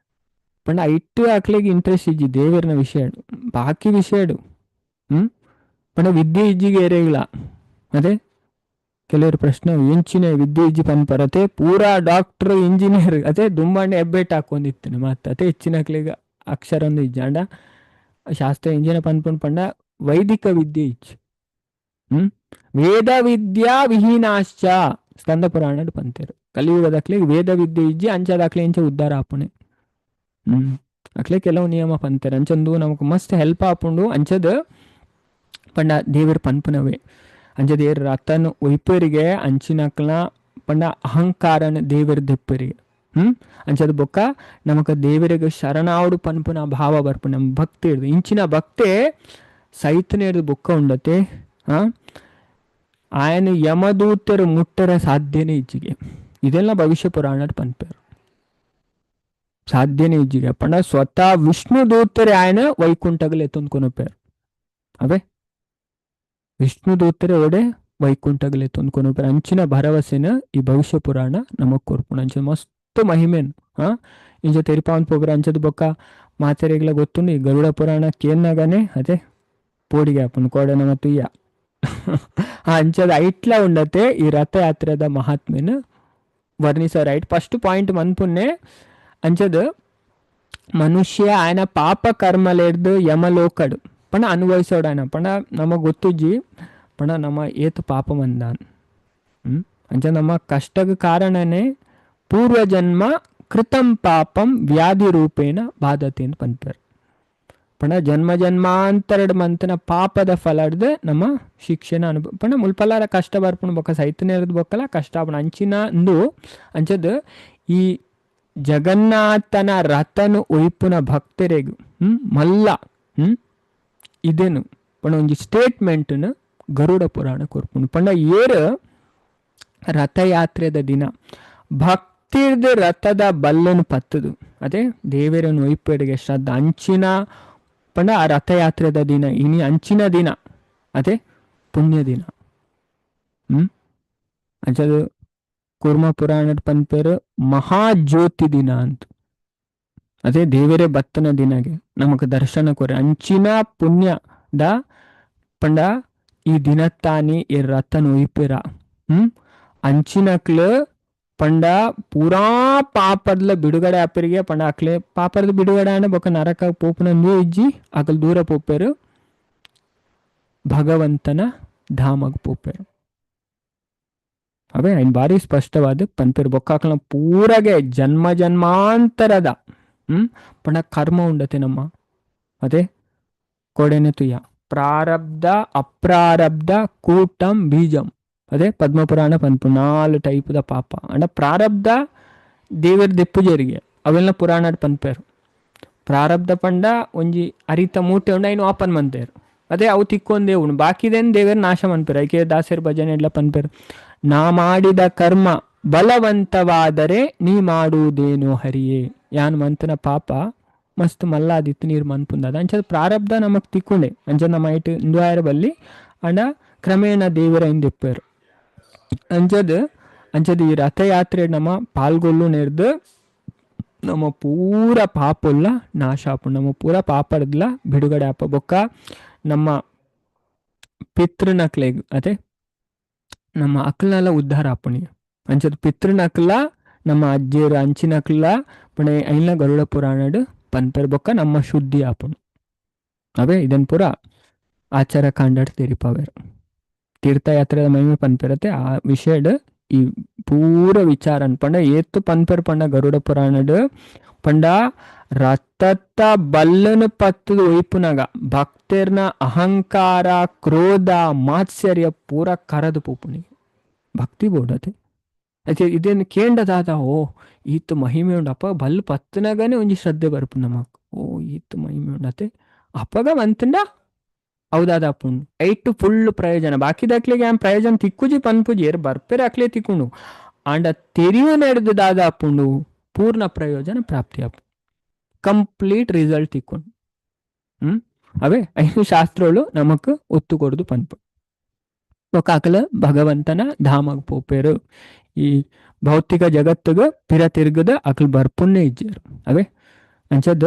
[SPEAKER 1] ಪಂಡ ಐಟ್ ಅಕ್ಲೆಗ್ ಇಂಟ್ರೆಸ್ಟ್ ಇಜ್ಜಿ ದೇವರನ ವಿಷಯ, ಬಾಕಿ ವಿಷಯಡು. ಪಂಡ ವಿದ್ಯೆ ಇಜ್ಜಿಗೆ ಏರೆಗ್ಲ ಅದೇ ಕೆಲವರು ಪ್ರಶ್ನೆ ಎಂಚಿನ ವಿದ್ಯೆ ಇಜ್ಜಿ ಪನ್ಪರತೆ ಪೂರಾ ಡಾಕ್ಟರ್ ಇಂಜಿನಿಯರ್ ಅದೇ ದುಂಬಾಂಡೆ ಹೆಬ್ಬೆಟ್ ಹಾಕೊಂಡಿತ್ತು ಮತ್ತೆ ಅದೇ ಹೆಚ್ಚಿನಕ್ಲೆಗ್ ಅಕ್ಷರ ಒಂದು ಇಜ್ಜಿ. ಅಂಡ ಶಾಸ್ತ್ರ ಇಂಜಿನ ಪನ್ಪುಂಡು ಪಂಡ ವೈದಿಕ ವಿದ್ಯೆ ಇಜ್ಜಿ. ವೇದ ವಿದ್ಯಾ ವಿಹೀನಾಶ್ಚ ಸ್ಕಂದ ಪುರಾಣ ಪಂತೇರು. ಕಲಿಯುಗದಕ್ಲೆ ವೇದ ವಿದ್ಯೆ ಇಜ್ಜಿ ಅಂಚದಾಕ್ಲೆ ಇಂಚ ಉದ್ಧಾರ ಆಪುಣೆ. ಅಕ್ಲೆ ಕೆಲವು ನಿಯಮ ಪಂತೇರು ಅಂಚಂದು ನಮಕ್ ಮಸ್ತ್ ಹೆಲ್ಪ್ ಆಪುಂಡು. ಅಂಚದ ಪಂಡ ದೇವರು ಪನ್ಪುನವೇ ಅಂಚ ದೇವ್ರ ರಥನ ಒಯ್ಪರಿಗೆ ಅಂಚಿನಕ್ಲ ಪಂಡ ಅಹಂಕಾರನ ದೇವರ ದೆಪ್ಪರಿಗೆ. ಅಂಚದ ಬೊಕ್ಕ ನಮಕ ದೇವರಿಗೆ ಶರಣಾವಡು ಪನ್ಪುನ ಭಾವ ಬರ್ಪು ನಮ್ಮ ಭಕ್ತಿ ಹಿಡ್ದು ಇಂಚಿನ ಭಕ್ತೆ ಸೈತನ ಹಿಡ್ದು ಬೊಕ್ಕ ಉಂಡತೆ. ಆಯನ ಯಮದೂತರು ಮುಟ್ಟರ ಸಾಧ್ಯನೇ ಇಜ್ಜಿಗೆ. ಇದೆಲ್ಲ ಭವಿಷ್ಯ ಪುರಾಣ ಪನ್ಪೇರು. ಸಾಧ್ಯನೇ ಇಜ್ಜಿಗೆ ಪಂಡ ಸ್ವತಃ ವಿಷ್ಣು ದೂತರೇ ಆಯನ ವೈಕುಂಠಗಲು ಎತ್ತೊಂದ್ಕೊನಪೇರು. ಅವೇ ವಿಷ್ಣು ದೂತರೇ ಒಡೆ ವೈಕುಂಠಗಲು ಎತ್ತೊಂದ್ಕೊನಪೇರು. ಅಂಚಿನ ಭರವಸೆನ ಈ ಭವಿಷ್ಯ ಪುರಾಣ ನಮಗ್ ಕೊರ್ಪುಂಡು. ಅಂಚಿನ ಮಸ್ತ್ ಮಹಿಮೆನ್ ಇಂಚ ತೆರಿಪಾವನ್ ಪೋಗ್ರ. ಅಂಚದ ಬೊಕ್ಕ ಮಾತೆರೆಗ್ಲ ಗೊತ್ತುಂಡು ಈ ಗರುಡ ಪುರಾಣ ಕೇನ್ನಗನೆ ಅದೇ ಪೋಡಿಗೆ ಆಪುಂಡು ಕೋಡನ ಮತ್ತು ಇಯ್ಯ. ಅಂಚದ ಐಟ್ಲ ಉಂಡತೆ ಈ ರಥಯಾತ್ರೆದ ಮಹಾತ್ಮೆನ ವರ್ಣಿಸ right. First point ಮನ್ಪುನ್ನೆ ಅಂಚದ ಮನುಷ್ಯ ಆಯನ ಪಾಪ ಕರ್ಮಲೆಡ್ದು ಯಮಲೋಕಡು ಪಂಡ ಅನುಭವಿಸೋಡು ಆಯನ ಪಂಡ ನಮಗ್ ಗೊತ್ತುಜ್ಜಿ ಪಂಡ ನಮ್ಮ ಏತ್ ಪಾಪ ಮಂದಾನ್. ಅಂಚ ನಮ್ಮ ಕಷ್ಟಕ್ಕೆ ಕಾರಣನೇ ಪೂರ್ವಜನ್ಮ ಕೃತಂ ಪಾಪಂ ವ್ಯಾಧಿ ರೂಪೇಣ ಬಾಧತೆ ಅಂತ ಪನ್ಪೇರು. ಪಂಡ ಜನ್ಮ ಜನ್ಮಾಂತರಡ್ ಮಂತನ ಪಾಪದ ಫಲಡ್ದು ನಮ್ಮ ಶಿಕ್ಷಣ ಅನುಭವ ಪಂಡ ಮುಲ್ಪಲಾರ ಕಷ್ಟ ಬರ್ಪುಂಡು ಬೊಕ್ಕ ಸೈತನೇರದ್ ಬೊಕ್ಕಲ ಕಷ್ಟ ಆಪುಂಡು. ಅಂಚಿನ ಅಂದು ಅಂಚದ ಈ ಜಗನ್ನಾಥನ ರಥನು ಒಯ್ಪುನ ಭಕ್ತರೆಗ್ ಮಲ್ಲ ಇದೇನು ಪಂಡ ಒಂಜಿ ಸ್ಟೇಟ್ಮೆಂಟ್ನ ಗರುಡ ಪುರಾಣ ಕೊರ್ಪುಂಡು. ಪಂಡ ಏರು ರಥಯಾತ್ರೆದ ದಿನ ಭಕ್ತಿರ್ದು ರಥದ ಬಲ್ಲನು ಪತ್ತದು ಅದೇ ದೇವರನ್ನು ಒಯ್ಪೆಡಿಗೆ ಶ್ರದ್ಧೆ ಅಂಚಿನ ಪಂಡ ಆ ರಥಯಾತ್ರೆದ ದಿನ ಇನಿ ಅಂಚಿನ ದಿನ ಅದೇ ಪುಣ್ಯ ದಿನ. ಅಂಚದು ಕೂರ್ಮ ಪುರಾಣದ ಪನ್ಪೇರು ಮಹಾಜ್ಯೋತಿ ದಿನ ಅಂತ. ಅದೇ ದೇವರೇ ಬತ್ತನ ದಿನಗೆ ನಮಕ್ ದರ್ಶನ ಕೊರೆ ಅಂಚಿನ ಪುಣ್ಯದ ಪಂಡ ಈ ದಿನತ್ತಾನಿ ಈ ರಥನ ಒಯ್ಪೆರ. ಅಂಚಿನಕ್ಲು ಪಂಡ ಪೂರಾ ಪಾಪರ್ಲ ಬಿಡುಗಡೆ ಆಪರಿಗೆ ಪಂಡ ಅಕ್ಲೆ ಪಾಪರದ ಬಿಡುಗಡೆ ಆಂಡ ಬೊಕ್ಕ ನರಕ ಪೋಪುನಂದು ಇಜ್ಜಿ ಅಕಲ್ ದೂರ ಪೋಪೇರು ಭಗವಂತನ ಧಾಮಗ್ ಪೋಪೇರು. ಅವೇ ಐನ್ ಭಾರಿ ಸ್ಪಷ್ಟವಾದ ಪನ್ಪೇರು. ಬೊಕ್ಕ ಅಕ್ಲನ ಪೂರಗೆ ಜನ್ಮ ಜನ್ಮಾಂತರದ ಪಂಡ ಕರ್ಮ ಉಂಡತೆ ನಮ್ಮ ಅದೇ ಕೋಡೆನೆ ತುಯ್ಯ ಪ್ರಾರಬ್ಧ ಅಪ್ರಾರಬ್ಧ ಕೂಟಂ ಬೀಜಂ ಅದೇ ಪದ್ಮಪುರಾಣ ಪನ್ಪು 4 ಟೈಪುದ ಪಾಪ. ಅಂಡ ಪ್ರಾರಬ್ಧ ದೇವರ ದೆಪ್ಪು ಜರಿಗೆ ಅವೆಲ್ಲ ಪುರಾಣ ಪನ್ಪೇರು. ಪ್ರಾರಬ್ಧ ಪಂಡ ಒಂಜಿ ಅರಿತ ಮೂಟೆ ಉಂಡು ಐನು ಓಪನ್ ಮಂತೇರು ಅದೇ ಅವು ತಿಕ್ಕೊಂದೇ ಉಂಡು ಬಾಕಿದೇನು ದೇವರ ನಾಶ ಮನ್ಪೇರು. ಐಕೆ ದಾಸರ ಭಜನೆ ಎಲ್ಲ ಪನ್ಪೇರು. ನಾ ಮಾಡಿದ ಕರ್ಮ ಬಲವಂತವಾದರೆ ನೀ ಮಾಡುವುದೇನು ಹರಿಯೇ. ಯಾನ್ ಮಂತನ ಪಾಪ ಮಸ್ತ್ ಮಲ್ಲಾದಿತ್ತು ನೀರು ಮನ್ಪುಂದದ ಅಂಚದ ಪ್ರಾರಬ್ಧ ನಮಕ್ ತಿಕ್ಕೊಂಡೆ ಅಂಚ ನಮ್ಮ ಐಟ್ ಇಂದುವಾಯರ ಬಲ್ಲಿ ಅಂಡ ಕ್ರಮೇಣ ದೇವರ ಇಂದೆಪ್ಪೇರು. ಅಂಚದ ಅಂಚದ ಈ ರಥಯಾತ್ರೆ ನಮ್ಮ ಪಾಲ್ಗೊಳ್ಳು ನೆರ್ದು ನಮ್ಮ ಪೂರ ಪಾಪುಲ್ಲ ನಾಶ ಆಪುಂಡು. ನಮ್ಮ ಪೂರ ಪಾಪರ್ದ್ಲ ಬಿಡುಗಡೆ ಆಪ ಬೊಕ್ಕ ನಮ್ಮ ಪಿತೃನಕ್ಲೆಗ್ ಅದೇ ನಮ್ಮ ಅಕ್ಲನೆಲ್ಲ ಉದ್ಧಾರ ಆಪುಣಿ. ಅಂಚದ ಪಿತೃನಕ್ಲ ನಮ್ಮ ಅಜ್ಜಿಯರು ಅಂಚಿನಕ್ಲ ಪಣೆ ಐನ ಗರುಡ ಪುರಾಣಡ್ ಪನ್ಪೆರ್ ಬೊಕ್ಕ ನಮ್ಮ ಶುದ್ಧಿ ಆಪುಣು. ಅವೇ ಇದನ್ ಪೂರ ಆಚಾರ ಕಾಂಡಡ್ ತೆರಿಪಾವೇರು. ತೀರ್ಥಯಾತ್ರೆದ ಮಹಿಮೆ ಪನ್ಪೆರತೆ ಆ ವಿಷಯಡ್ ಈ ಪೂರ ವಿಚಾರ ಪಂಡ ಏತು ಪನ್ಪೆರ್ ಪಂಡ ಗರುಡ ಪುರಾಣಡ್ ಪಂಡ ರಥತ್ತ ಬಲ್ಲನ ಪತ್ತದ ಒಯ್ಪುನಗ ಭಕ್ತರ್ನ ಅಹಂಕಾರ ಕ್ರೋಧ ಮಾತ್ಸರ್ಯ ಪೂರ ಕರದು ಪೋಪುನಿ. ಭಕ್ತಿ ಬೋಡತೆ. ಅಚೆ ಇದೇನು ಕೇಂಡ ದಾದ ಓ ಈತ್ ಮಹಿಮೆ ಉಂಡು ಅಪ್ಪ ಬಲ್ ಪತ್ತನಗನೆ ಒಂಜಿ ಶ್ರದ್ಧೆ ಬರ್ಪು ನಮಕ್. ಓ ಈತ್ ಮಹಿಮೆ ಉಂಡತೆ ಅಪ್ಪಗ ಮಂತಂಡ ಹೌದಾದ ಅಪ್ಪುಂಡು ಐಟ್ ಫುಲ್ ಪ್ರಯೋಜನ. ಬಾಕಿದಕ್ಲೆಗೆ ಆನ್ ಪ್ರಯೋಜನ ತಿಕ್ಕುಜಿ ಪನ್ಪುಜಿ ಏರ್ ಬರ್ಪೆರೆ ಅಕ್ಲೆ ತಿಕ್ಕುಂಡು. ಆಂಡ ತೆರಿಯು ನಡೆದು ದಾದ ಅಪ್ಪುಂಡು ಪೂರ್ಣ ಪ್ರಯೋಜನ ಪ್ರಾಪ್ತಿ ಅಪ್ಪು, ಕಂಪ್ಲೀಟ್ ರಿಸಲ್ಟ್ ತಿಕ್ಕೊಂಡು. ಅವೇ ಐದು ಶಾಸ್ತ್ರಗಳು ನಮಕ್ ಒತ್ತು ಕೊಡುದು ಪನ್ಪು. ಬೊಕ ಭಗವಂತನ ಧಾಮಗ್ ಪೋಪೇರು. ಈ ಭೌತಿಕ ಜಗತ್ತುಗ ಪಿರ ತಿರುಗದ ಅಕಲ್ ಬರ್ಪುನ್ನೇ ಇಜ್ಜೇರು. ಅವೇ ಅಂಚದ್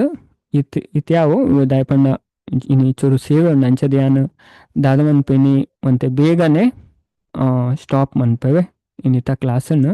[SPEAKER 1] ಇತ್ ಇತ್ಯಾವು ದಾಯಪಂಡ ಇನಿ ಚೂರು ಸೇವೆ ಉಂಡು. ಅಂಚದ್ ಯಾನ್ ದಾದ ಮನ್ಪೇನಿ ಒಂತೆ ಬೇಗನೆ ಸ್ಟಾಪ್ ಮನ್ಪೇವೆ ಇನ್ನಿತ ಕ್ಲಾಸನ್ನು.